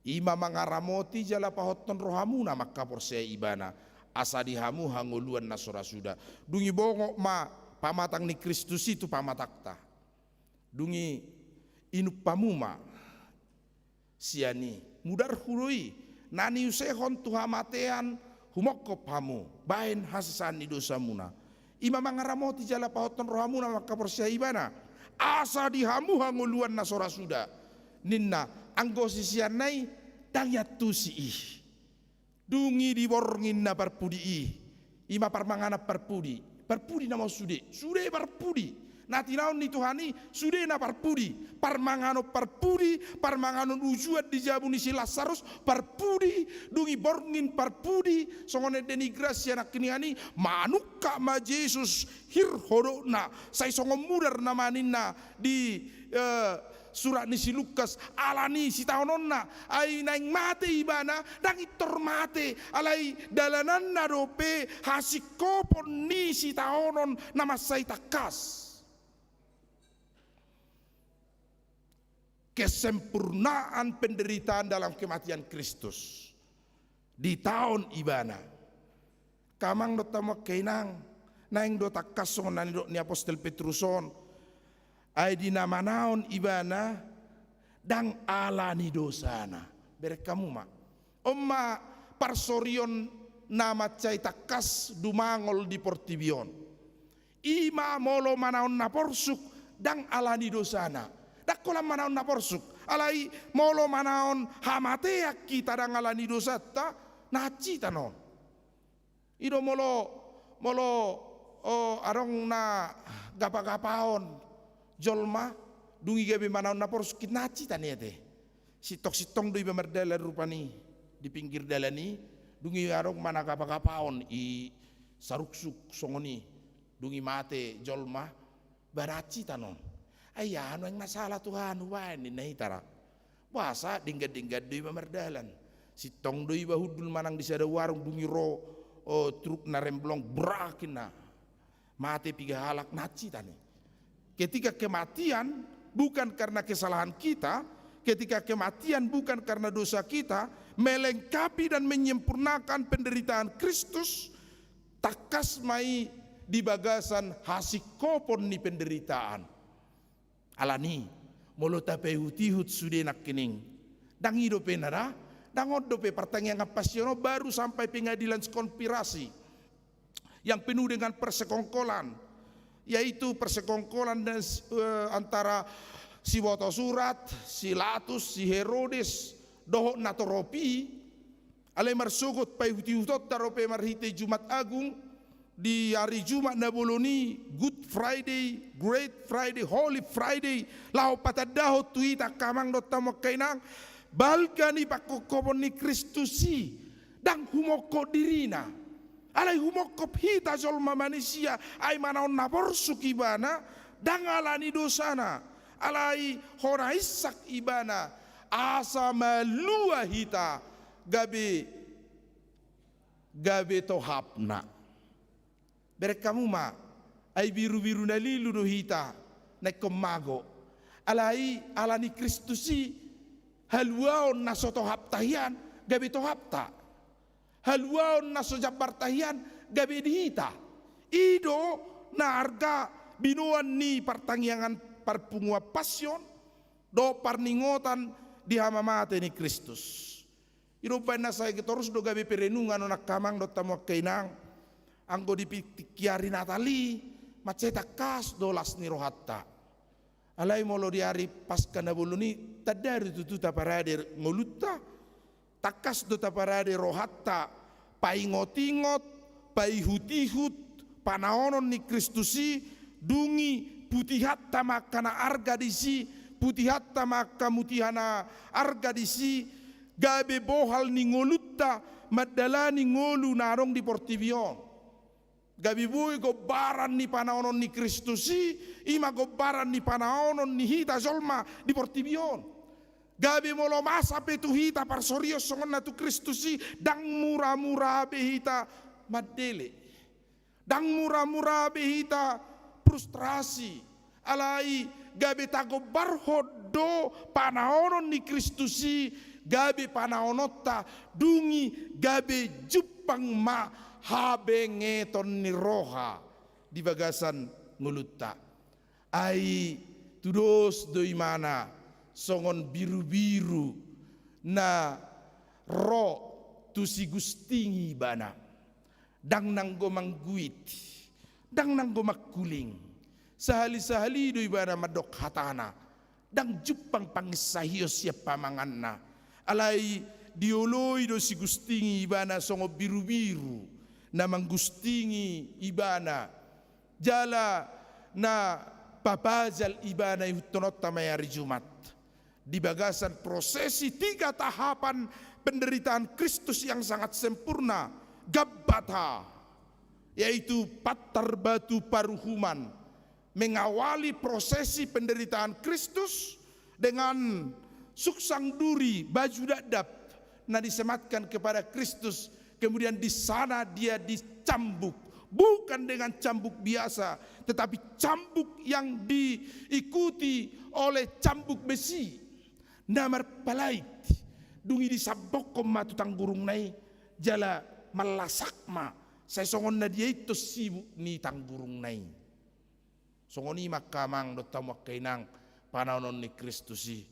I ma mangaramoti jala pahothon rohamuna mangkaporseai Ibana, asa di hamu hangoluan na so ra suda. Dung i bongot ma pamatang ni Kristus i tu pamatangta. Dung i inum hamu ma sian i, mudarhu do i, na niusehon tu hamatean, humongkop hamu, bahen hasesaan ni dosamuna. I ma mangaramoti jala pahothon rohamuna mangkaporseai Ibana, asa di hamu hangoluan na so ra suda, ninna. Anggo siseanna i ndang iantusi i. Dung i diborngin na parpudi i, i ma parmanganan parpudi. Parpudi nama on sude, sude parpudi. Na tinaon ni Tuhan i, sudena parpudi. Parmanganon parpudi, parmanganon ujuan di jabu ni si Lasarus, parpudi, dung i borngin parpudi, songon ende ni grasia nangkiningan i, manungkap ma Jesus hir hodokna, sai songon mudar nama ninna di, eh, surat ni si Lukas, ala ni sitaononna, ai naeng mate ibana, ndang intor mate, alai dalananna dope hasingkopon ni sitaonon na mansai tangkas. Kesempurnaan penderitaan dalam kematian Kristus. Ditaon ibana. Angka amang dohot hamu angka inang, naeng do tangkas songon na nidok ni apostel Petrus on. Ai di na manaon ibana, ndang ala ni dosana. Bereng hamu ma. On ma parsorion na mansai tangkas dumangol di portibi on. I ma molo manaon na porsuk, ndang ala ni dosana. Ndang holan manaon na porsuk. Alai molo manaon hamatean hita ndang ala ni dosanta, na hansit annon. I do molo, molo, o, adong na gapagapaon jolma, dung i gabe manaon na porsuk, na hansit annon i ate. Sintong-sintong do iba mardalan rupani di pinggir dalan i, dung i adong ma na gapagapaon i saruksuk songon i, dung i mate jolma, ba na hansit annon. Ai aha nuaeng na sala Tuhan hubaen ninna hita ra. Boasa? Denggan-denggan do iba mardalan. Sintong do iba hundul manang di sada warung, dung i ro, o, truk na remblong, brak ninna. Mate piga halak, na hita ni. Ketika kematian bukan karena kesalahan kita, ketika kematian bukan karena dosa kita, melengkapi dan menyempurnakan penderitaan Kristus, tangkas ma i di bagasan hasingkopon ni penderitaan. Alani, molo tapaihut-ihut sude nangkining, ndang i dope na da, ndang on dope partangiangan Pasion on baru sampai pengadilan konspirasi yang penuh dengan persekongkolan, yaitu persekongkolan dan, eh, antara sibotosurat, si Latus, si Herodes, dohot natorop i. Alai marsogot paihut-ihutonta dope marhite Jumat Agung, di ari Jumat na bolon i, Good Friday, Great Friday, Holy Friday, laho patandahon tu hita angka amang dohot hamu angka inang, balga ni pangkophopon ni Kristus i, ndang humongkop dirina. Alai humongkop hita jolma manisia, ai manaon na porsuk ibana, ndang alani dosana, alai hona insak ibana, asa malua hita gabe, gabe tohapna. Bereng hamu ma, ai birubiru na lilu do hita na ingkon mago. Alai alani Kristus i, haluaon na so tohapta hian gabe tohapta. Haluaon na so jambarta hian gabe di hita. I do na arga binoan ni partangiangan parpunguan Pasion dohot parningotan di hamamate ni Kristus. I do umbahen na sai torus do gabe perenungan on angka amang dohot hamu angka inang. Anggo di tingki ari Natal i, mansai tangkas do las ni rohanta. Alai molo di ari Paskah na bolon i, tanda do tutu taparade ngolunta, tangkas do taparade rohanta, paingot-ingot, paihut-ihut panaonon ni Kristus i, dung i putihanta ma angka na arga disi, putihanta ma angka mutiha na arga disi, gabe bohal ni ngolunta mandalani ngolu na adong di portibi on. Gabe boi gombaran ni panaonon ni Kristus i, i ma gombaran ni panaonon ni hita jolma di portibi on. Gabe molo masa pe tu hita parsorion songon na tu Kristus i, ndang mura-mura be hita mandele. Ndang mura-mura be hita frustrasi. Alai gabe tagombarhon do panaonon ni Kristus i, gabe panaononta, dung i gabe jumpang ma habengeton ni roha di bagasan ngolunta. Ai tudos do imana songon birubiru na ro tu sigusting ibana. Ndang nanggo mangguit, ndang nanggo mangkuling. Sahali-sahali do ibana mandok hatana, ndang jumpang panginsahion sian pamanganna. Alai dioloi do sigusting ibana songon birubiru na manggustingi ibana. Jala na papajal ibana, ihuthononta ma i ari Jumat. Di bagasan prosesi tiga tahapan penderitaan Kristus yang sangat sempurna, Gabbata, yaitu pantar batu paruhuman, mengawali prosesi penderitaan Kristus dengan suksang duri, baju dakdak, na disematkan kepada Kristus. Kemudian di sana dia dicambuk, bukan dengan cambuk biasa, tetapi cambuk yang diikuti oleh cambuk besi. Na marpalait, dung i disambokhon ma tu tanggurungna i, jala mallasak ma, sai songon na diaithon sibuk ni tanggurungna i. Songon i ma angka amang dohot hamu angka inang panaonon ni Kristus i.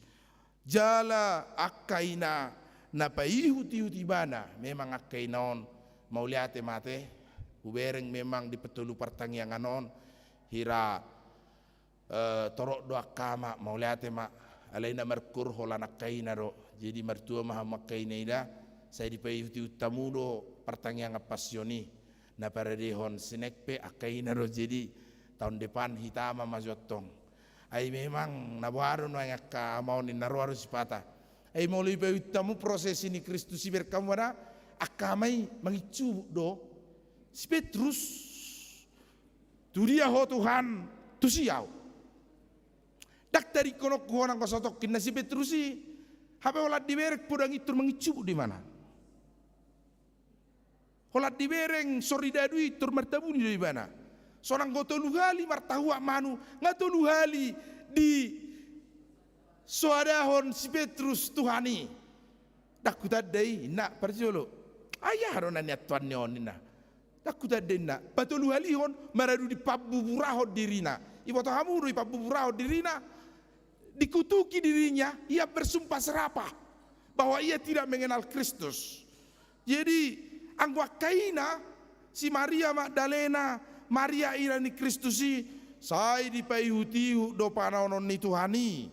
Jala angka ina na paihut-ihut ibana, memang angka ina on mauliate ma ate, hubereng memang di patolu partangiangan on, hira, eh, torop do angka ama, mauliate ma, alai na markur holan angka ina do, jadi martua ma hamu angka ina i da, sai dipaihut-ihut hamu do partangiangan Pasion i. Na paradehon sinek pe angka ina do, jadi taon depan hita ama ma jo antong. Ai memang na boha do nuaeng angka ama on, ninna roha do sipata. Ai molo ipaihut hamu prosesi ni Kristus i, bereng hamu ma da, angka ama i manginsubuk do. Si Petrus, tu dia ho Tuhan? Tusi ahu. Ndang tadingkononku ho nanggo satongkin, na si Petrus i. Hape holan dibereng podang intor manginsubuk do ibana. Holan dibereng sori dadu intor martabuni do ibana. Sonang do tolu hali martahuak manu, nga tolu hali disoadahon si Petrus Tuhan i. Ndang hutanda i, inna, parjolo. Ai aha do na nian Tuhan ni on, inna. Ndang hutanda, inna. Patolu halihon, maradu dipambuburahon dirina. Iboto hamu do dipambuburahon dirina, dikutuki dirinya, ia bersumpah serapah bahwa ia tidak mengenal Kristus. Jadi, anggo angka ina, si Maria Magdalena, Maria ina ni Kristus i, sai dipaihutihut do panaonon ni Tuhan i.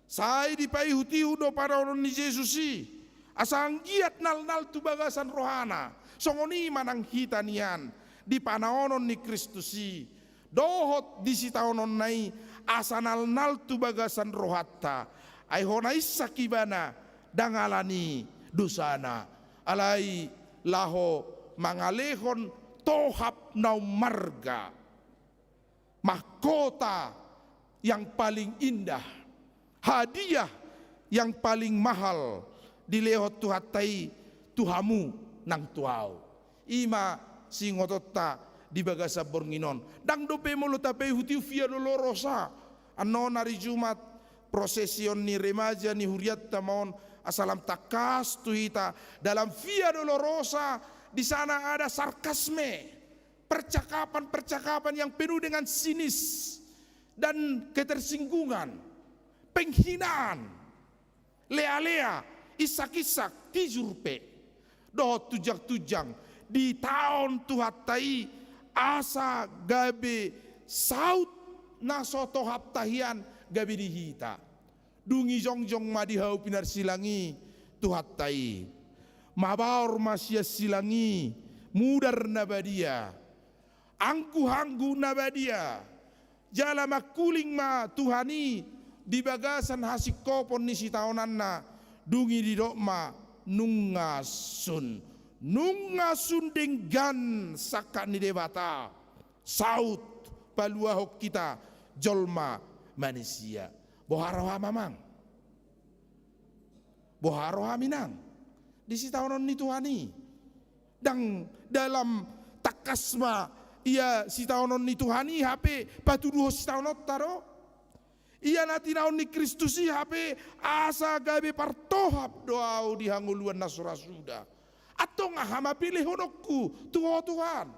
Sai dipaihutihut do panaonon ni Jesus i. Asa anggiat nalnal tu bagasan rohana. Songon i ma nang hita nian, di panaonon ni Kristus i. Dohot di sitaononna i, asa nalnal tu bagasan rohanta. Ai hona insak ibana, ndang ala ni dosana. Alai laho mangalehon tohap na ummarga. Mahkota yang paling indah, hadiah yang paling mahal dilehon Tuhanta i tu hamu nang tu ahu. I ma siingotonta di bagasan borngin on. Ndang dope molo tapaihutihut Via Dolorosa. Annon ari Jumat, prosesion ni remaja ni hurianta ma on, asa lam tangkas tu hita dalam Via Dolorosa, di sana ada sarkasme, percakapan-percakapan yang penuh dengan sinis dan ketersinggungan, penghinaan, lea-lea, insak-insak, tijur pe, dohot tunjang-tunjang, ditaon Tuhanta i asa gabe saut na so tohapta hian gabe di hita. Dung i jongjong ma di hau pinarsilang i Tuhanta i. Mabaor ma sian silang i mudar na badia, angguh-angguh na badia, jala mangkuling ma Tuhan i di bagasan hasingkopon ni sitaonanna. Dung i didok ma, nunga sun, nunga sun denggan sangkap ni Debata saut paluahon hita jolma manisia. Boha roham, amang? Boha roham, inang? Di sitaonon ni Tuhan i. Ndang dalam tangkas ma ia sitaonon ni Tuhan i hape patuduhon sitaononta do. Ia na tinaon ni Kristus i hape asa gabe partohap do ahu di hangoluan na so ra suda. Antong aha ma pelehononku tu Ho, Tuhan?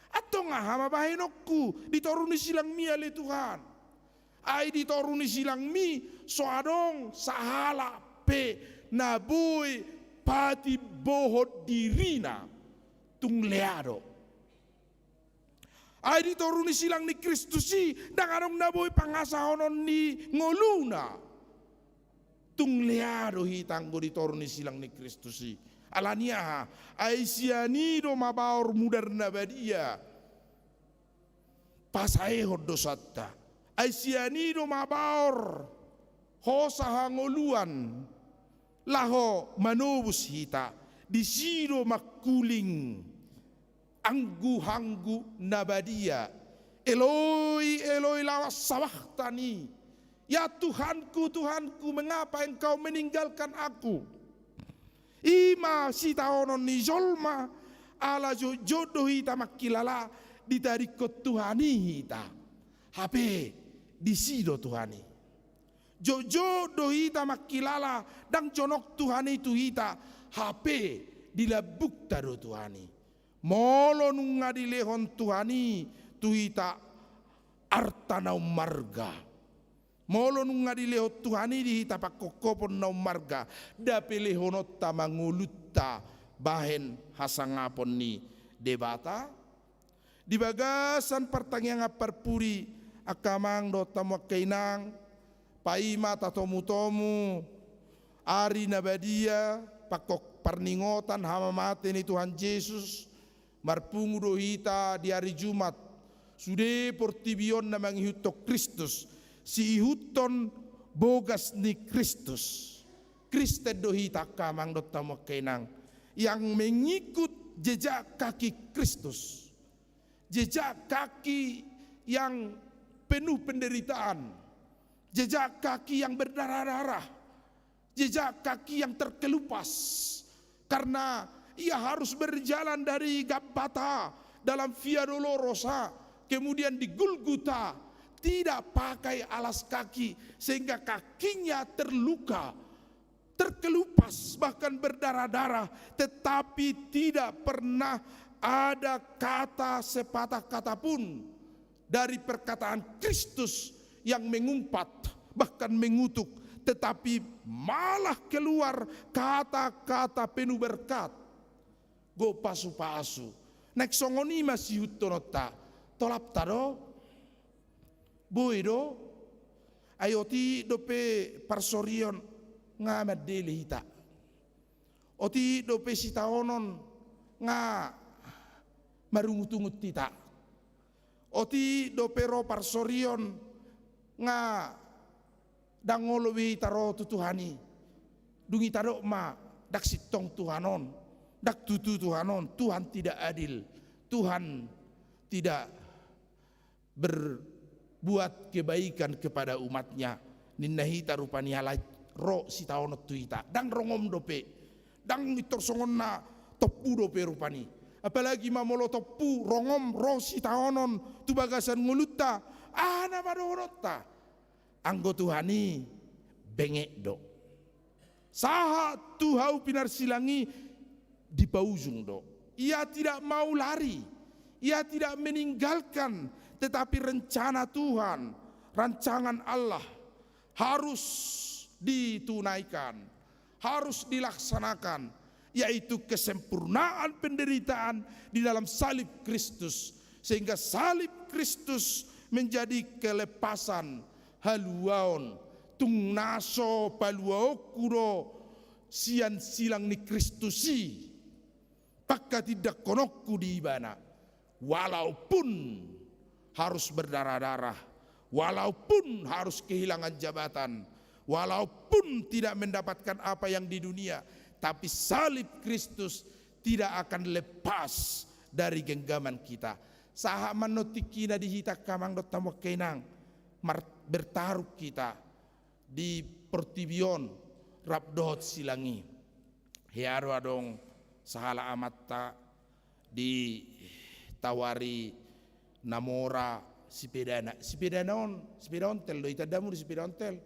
Antong aha ma bahenonku di toru ni silangmi, ale Tuhan? Ai di toru ni silangmi so adong sahalak pe na boi patimbohon dirina, tung lea do. Ai di toru ni silang ni Kristus i ndang adong na boi pangasahonon ni ngoluna. Tung lea do hita anggo di toru ni silang ni Kristus i. Ala ni aha? Ai sian i do mabaor mudar na badia pasaehon dosanta. Ai sian i do mabaor hosa hangoluan laho manobus hita. Disi do mangkuling angguh-angguh na badia. Eloi, Eloi, lama sabaktani? Ya Tuhanku, Tuhanku, mengapa Engkau meninggalkan aku? I ma sitaonon ni jolma, ala jotjot do hita mangkilala ditadingkon Tuhan i hita. Hape disi do Tuhan i. Jotjot do hita mangkilala ndang jonok Tuhan i tu hita, hape di lambungta do Tuhan i. Molo nunga dilehon Tuhan i tu hita arta na ummarga, molo nunga dilehon Tuhan i di hita pangkophopon na ummarga, nda pelehononta ma ngolunta bahen hasangapon ni Debata? Di bagasan partangiangan parpudi, angka amang dohot hamu angka inang, paima tatomutomu ari na badia, pangko-, parningotan hamamate ni Tuhan Jesus, marpungu do hita di ari Jumat, sude portibi on na mangihuthon Kristus, siihuthon bogas ni Kristus. Kristen do hita angka amang dohot hamu angka inang, yang mengikut jejak kaki Kristus. Jejak kaki yang penuh penderitaan, jejak kaki yang berdarah-darah, jejak kaki yang terkelupas. Karena ia harus berjalan dari Gabata dalam Via Dolorosa, kemudian di Gulguta, tidak pakai alas kaki, sehingga kakinya terluka, terkelupas, bahkan berdarah-darah, tetapi tidak pernah ada kata sepatah kata pun dari perkataan Kristus yang mengumpat, bahkan mengutuk, tetapi malah keluar kata-kata penuh berkat. Go pasu-pasu. Naeng songon i ma sihuthononta, tolapta do, boi do, ai otik dope parsorion nga mandele hita. Otik dope sitaonon nga marungut-ungut hita. Otik dope ro parsorion nga ndang olo be hita ro tu Tuhan i. Dung i tadok ma, ndang sintong Tuhan on, ndang tutu Tuhan on, Tuhan tidak adil, Tuhan tidak berbuat kebaikan kepada umatnya. Ninna hita rupani, alai ro sitaonon tu hita. Ndang rongom dope. Ndang pintor songon na tompu dope rupani. Apalagi ma molo tompu, rongom, ro sitaonon tu bagasan ngolunta. Aha nama dohononta? Anggo Tuhan i benget do. Sahat tu hau pinarsilang i dipaujung do. Ia tidak mau lari, ia tidak meninggalkan, tetapi rencana Tuhan, rancangan Allah harus ditunaikan, harus dilaksanakan, yaitu kesempurnaan penderitaan di dalam salib Kristus, sehingga salib Kristus menjadi kelepasan, haluaon, tung na so paluaonku do sian silang ni Kristus i pangkatindangkononku di Ibana, walaupun harus berdarah-darah, walaupun harus kehilangan jabatan, walaupun tidak mendapatkan apa yang di dunia, tapi salib Kristus tidak akan lepas dari genggaman kita. Sahat ma on tingkina di hita angka amang dohot hamu angka inang, mar-, bertarung hita di portibi on rap dohot silang i. Hea do adong sahalak amanta ditawari na mora sipedana. Sipedana on, sipeda ontel do, itanda muna sipeda ontel.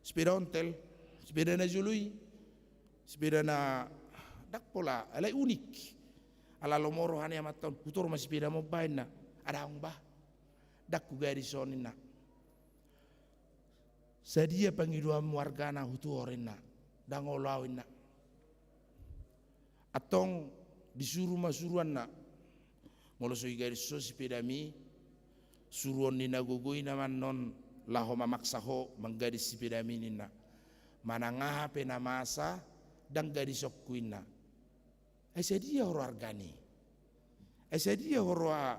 Sipeda ontel, sipeda na jolo i. Sipeda na ndang pola, alai unik. Ala lomo roha ni amanta on, hutuhor ma sipedamu on bah, ninna. Ndang bah. Ndang hugadis on, ninna. Sadia pangidoanmu argana, hutuhor, ninna. Ndang olo au, ninna. Antong disuru ma suruanna. Molo so igadis ho sipedami, suruon ni na gogo i nama annon laho mamaksa ho manggadis sipedami, ninna. Manang aha pe na masa, ndang gadisonku, ninna. Ai sadia huroa argana i? Ai sadia huroa,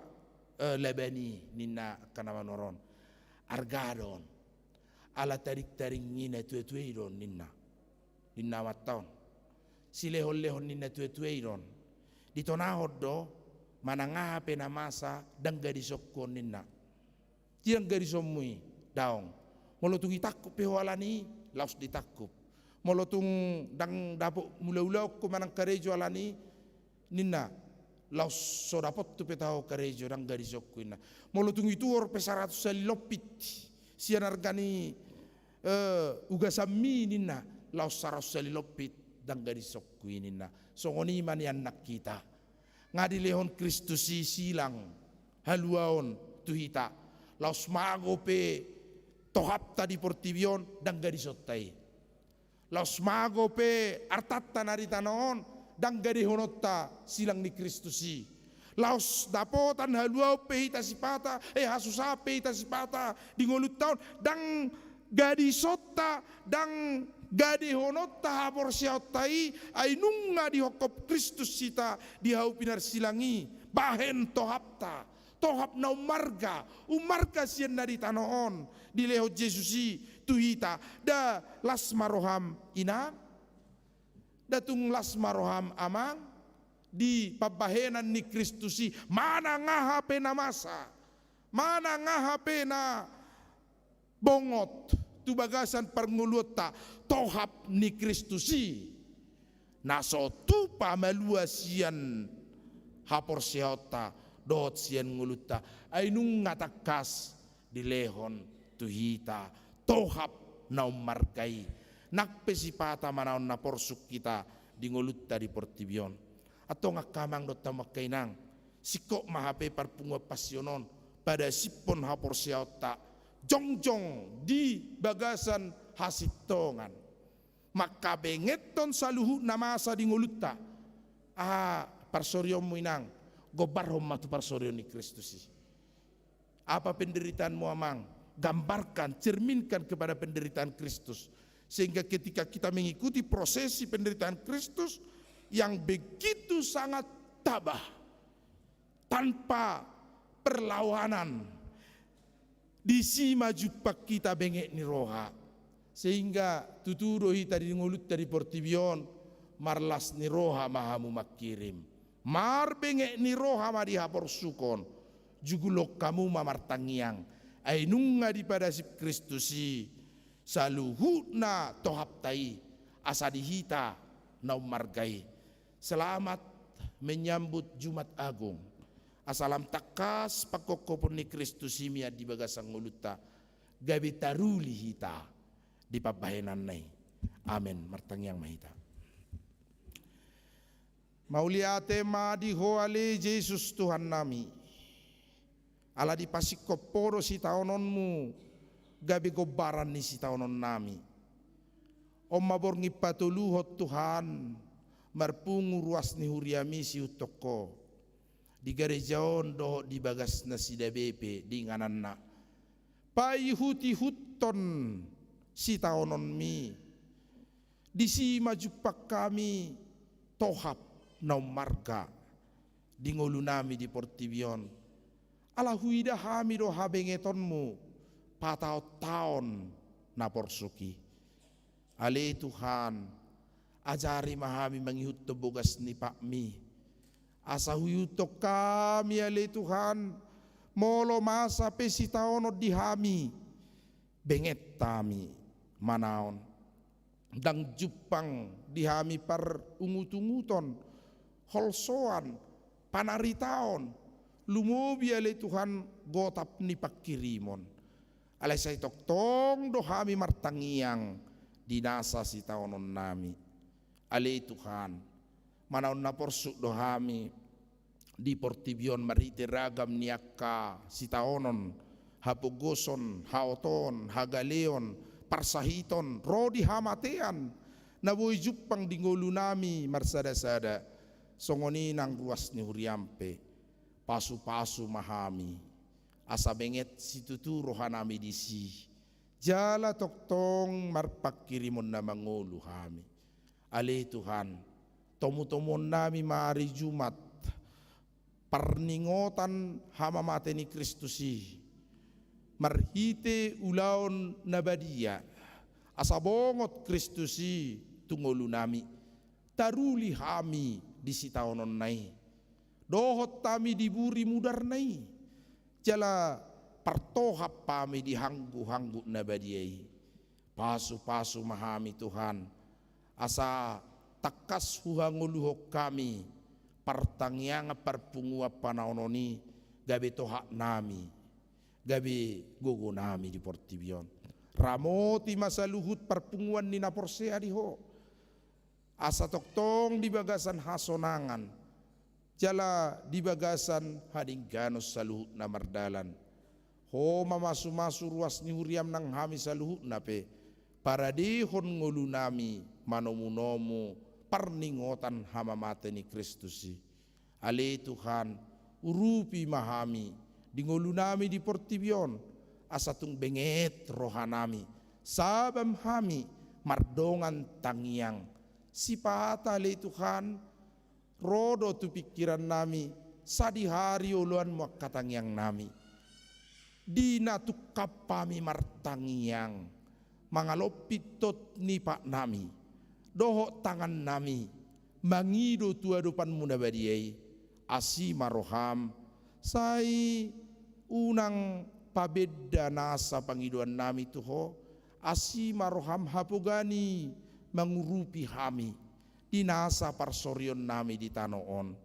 eh, labana i, ninna angka na manuhor on. Arga do on. Ala taringtaring ni natuatua i do on, ninna. Ninna amanta on. Silehonlehon ni natuatua i do on. Ditonahon do, manang aha pe na masa, ndang gadisonku on, ninna. Ndang gadisonmu i, daong. Molo tung itangkup pe ho alani i, laos ditangkup. Molo tung ndang dapot mulaulaon ho manang karejo alani i, ninna, laos so dapot tu pe taho karejo, ndang gadisonku, ninna. Molo tung ituhor pe saratus hali lompit sian arga ni, eh, ugasanmi, ninna, laos saratus hali lompit, ndang gadisonku i, ninna. Songon i ma nian nang hita. Nga dilehon Kristus i silang haluaon tu hita. Laos mago pe tohapta di portibi on, ndang gadisonta i. Laos mago pe artanta na di tano on, ndang gadehononta silang ni Kristus i. Laos dapotan haluaon pe hita sipata, eh, hasusahan pe hita sipata di ngolunta on, ndang gadisonta, ndang gadehononta haporseaonta i, ai nunga dihophop Kristus hita di hau pinarsilang i, bahen tohapta, tohap na ummarga, ummarga sian na di tano on, dilehon Jesus i tu hita. Nda las ma roham, inang? Nda tung las ma roham, amang? Di pambahenan ni Kristus i, manang aha pe na masa, manang aha pe na bongot, tu bagasan parngoluonta tohap ni Kristus i, na so tupa malua sian haporseaonta dohot sian ngolunta, ai nunga tangkas dilehon tu hita tohap na ummarga i. Nang pe sipata manaon na porsuk hita di ngolunta di portibi on. Antong angka amang dohot hamu angka inang, singkop ma hape parpunguan passion on padasiphon haporseaonta jongjong di bagasan hasintongan. Mangkabengeton saluhut na masa di ngolunta. Aha parsorionmu inang, gombarhon ma tu parsorion ni Kristus i. Apa penderitaanmu amang, gambarkan, cerminkan kepada penderitaan Kristus. Sehingga ketika kita mengikuti prosesi penderitaan Kristus yang begitu sangat tabah, tanpa perlawanan, disi ma jumpang hita benget ni roha. Sehingga tutu do hita di ngolunta di portibi on, marlas ni roha ma hamu mangkirim. Marbenget ni roha ma di haporsukon, jugulhon hamu ma martangiang. Ai nunga dipadasip Kristus i saluhutna tohapta i, asa di hita na ummarga i. Selamat menyambut Jumat Agung. Asa lam tangkas pangkophopon ni Kristus i mian di bagasan ngolunta, gabe taruli hita di pambahenanna i. Amen. Martangiang ma hita. Mauliate ma di Ho ale Jesus Tuhannami, ala dipasingkop Ho do sitaononmu gabe gombaran ni sitaononnami. On ma borngin patoluhon Tuhan, marpungu ruas ni huriami siihuthon Ho di gareja on dohot di bagasna sidabe pe di ingananna. Paihutihuthon sitaononmi. Disi ma jumpang hami tohap na ummarga di ngolunami di portibi on. Ala huida hami do habengetonmu pataontaon na porsuk i. Ale Tuhan, ajari ma hami mangihuthon bogas ni patmi. Asa huihuthon hami ale Tuhan, molo masa pe sitaonon di hami, benget hami manaon. Ndang jumpang di hami parungutunguton, holsoan, panaritaon, lumobi ale Tuhan gotap ni pangkirimon. Alai sai tongtong do hami martangiang di nasa sitaononnami. Ale Tuhan, manaon na porsuk do hami di portibi on marhite ragam ni angka sitaonon, hapogoson, haotoon, hagaleon, parsahiton, ro di hamatean na boi jumpang di ngolunami marsadasada, songon i nang ruas ni huriam pe. Pasupasu ma hami, asa benget situtu rohanami disi, jala tongtong marpangkirimon na mangolu hami. Ale Tuhan, tomutomuonnami ma ari Jumat, parningotan hamamate ni Kristus i, marhite ulaon na badia, asa bongot Kristus i tu ngolunami, taruli hami di sitaononna i, dohot hami di buri mudarna i, jala partohap hami di hangguhanggu na badia i. Pasupasu ma hami Tuhan, asa tangkas huhangoluhon hami partangiangan parpunguan panaonon i, gabe tohapnami, gabe gogonami di portibi on. Ramoti ma saluhut parpunguan ni na porsea di Ho, asa tongtong di bagasan hasonangan, jala di bagasan hadengganon saluhutna mardalan. Ho mamasumasu ruas ni huriam nang hami saluhutna pe, paradehon ngolunami manomunomu parningotan hamamate ni Kristus i. Ale Tuhan, urupi ma hami di ngolunami di portibi on, asa tung benget rohanami, sabam hami mardongan tangiang. Sipata ale Tuhan, ro do tu pingkirannami sadihari oloanmu angka tangiangnami. Di na tungkap hami martangiang, mangalop pintot ni patnami dohot tangannami, mangido tu adopanmu na badia i, asi ma roham, sai unang pabenda nasa pangidoannami tu Ho, Asi ma roham hapogan i mangurupi hami di nasa parsorionnami di tano on.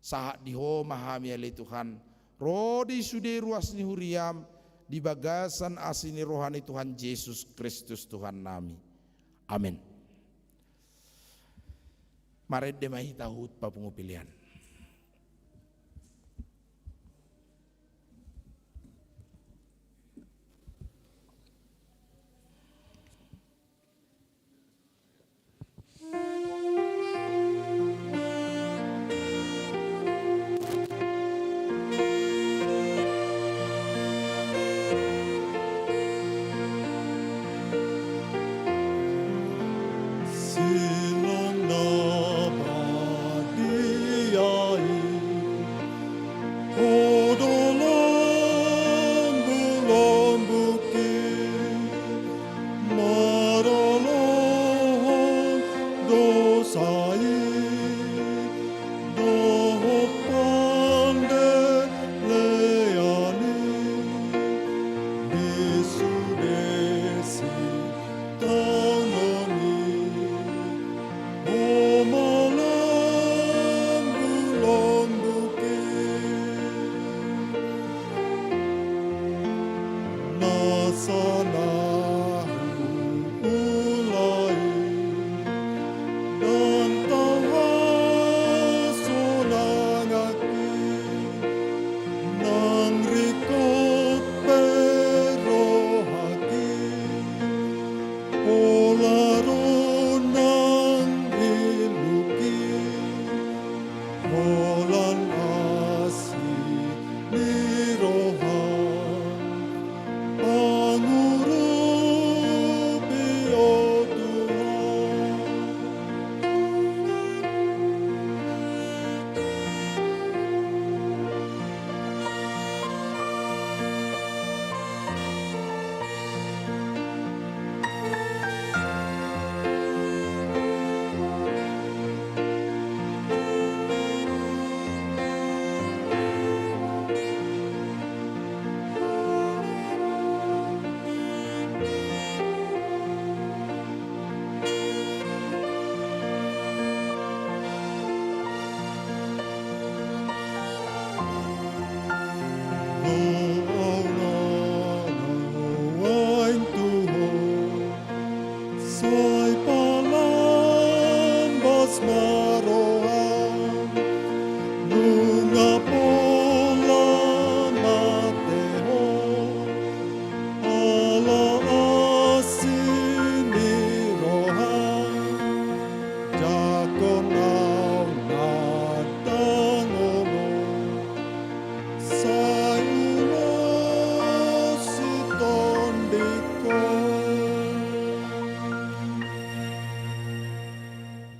Sahat di Ho ma hami ale Tuhan, ro di sude ruas ni huriam, di bagasan asi ni roha ni Tuhan Jesus Kristus Tuhannami. Amen. Marende ma hita huhut papungu pelean. Silang na badia i, ho do lombulombuki, maralohon dosa i, dohot pandelean i, di sude sitaonon i, ho ma lombulombuki. Nasa na huula i, ndang tau hasonanganki, nang ringkot pe rohaki, pola ro nang iluki, holan asi ni roha, pangurupi, o Tuhan. Sai palambas ma roham, nunga pola mate ho, ala asi ni roham, jangkon au na dangol on. Sai ulos i tondingkon.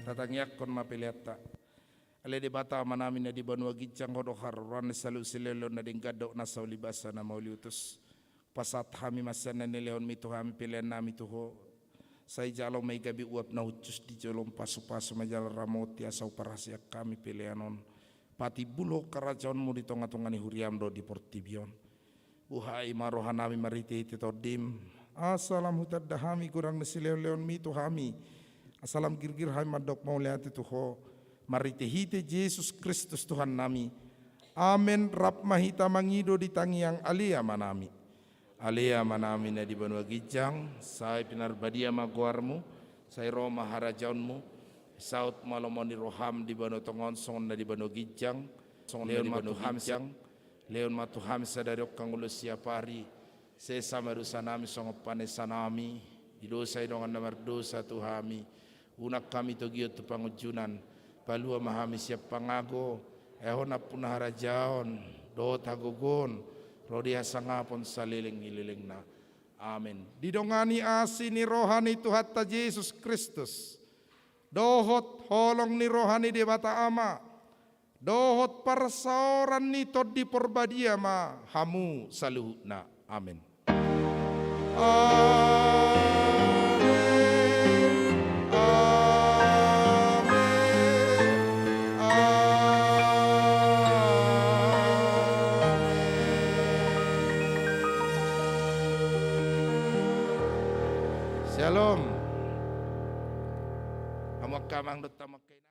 Tatangiangkon ma peleanta. Ale Debata Amanami na di banua ginjang, Ho do haroroan ni saluhut silehonlehon na denggan dohot nasa ulibasa na mauliutus. Pasahat hami ma sian na nilehonMi tu hami peleannami tu Ho. Sai jalo ma i gabe uap na hushus di jolom, pasupasu ma jala ramoti asa huparhaseang hami pelean on. Patimbulhon harajaonMu di tongatonga ni huriaM dohot di portibi on. Buhai ma rohanami marhitehite TondiM, asa lam hutanda hami godang ni silehonlehonMi tu hami, asa lam girgir hami mandok mauliate tu Ho, marhitehite Jesus Kristus Tuhannami. Amen. Rap ma hita mangido di tangiang Ale Amanami. Ale Amanami na di banua ginjang, sai pinarbadia ma goarMu, sai ro ma harajaonMu, saut ma lomo ni rohaM di banua tonga on songon na di banua ginjang, songon na di banua ginjang. Lehon ma tu hami sadari on hangoluan siapari, sesa ma dosanami songon panesanami di dosa ni dongan na mardosa tu hami, unang hami togihon tu pangunjunan, palua ma hami sian pangago, ai Ho nampuna harajaon, dohot hagogoon, ro di hasangapon saleleng ni lelengna. Amen. Didongani asi ni roha ni Tuhanta Jesus Kristus, dohot holong ni roha ni Debata Ama, dohot parsaoran ni Tondi Porbadia ma hamu saluhutna. Amen. Amen. Amen. Amen. Shalom. Hamu angka amang dohot hamu angka inang.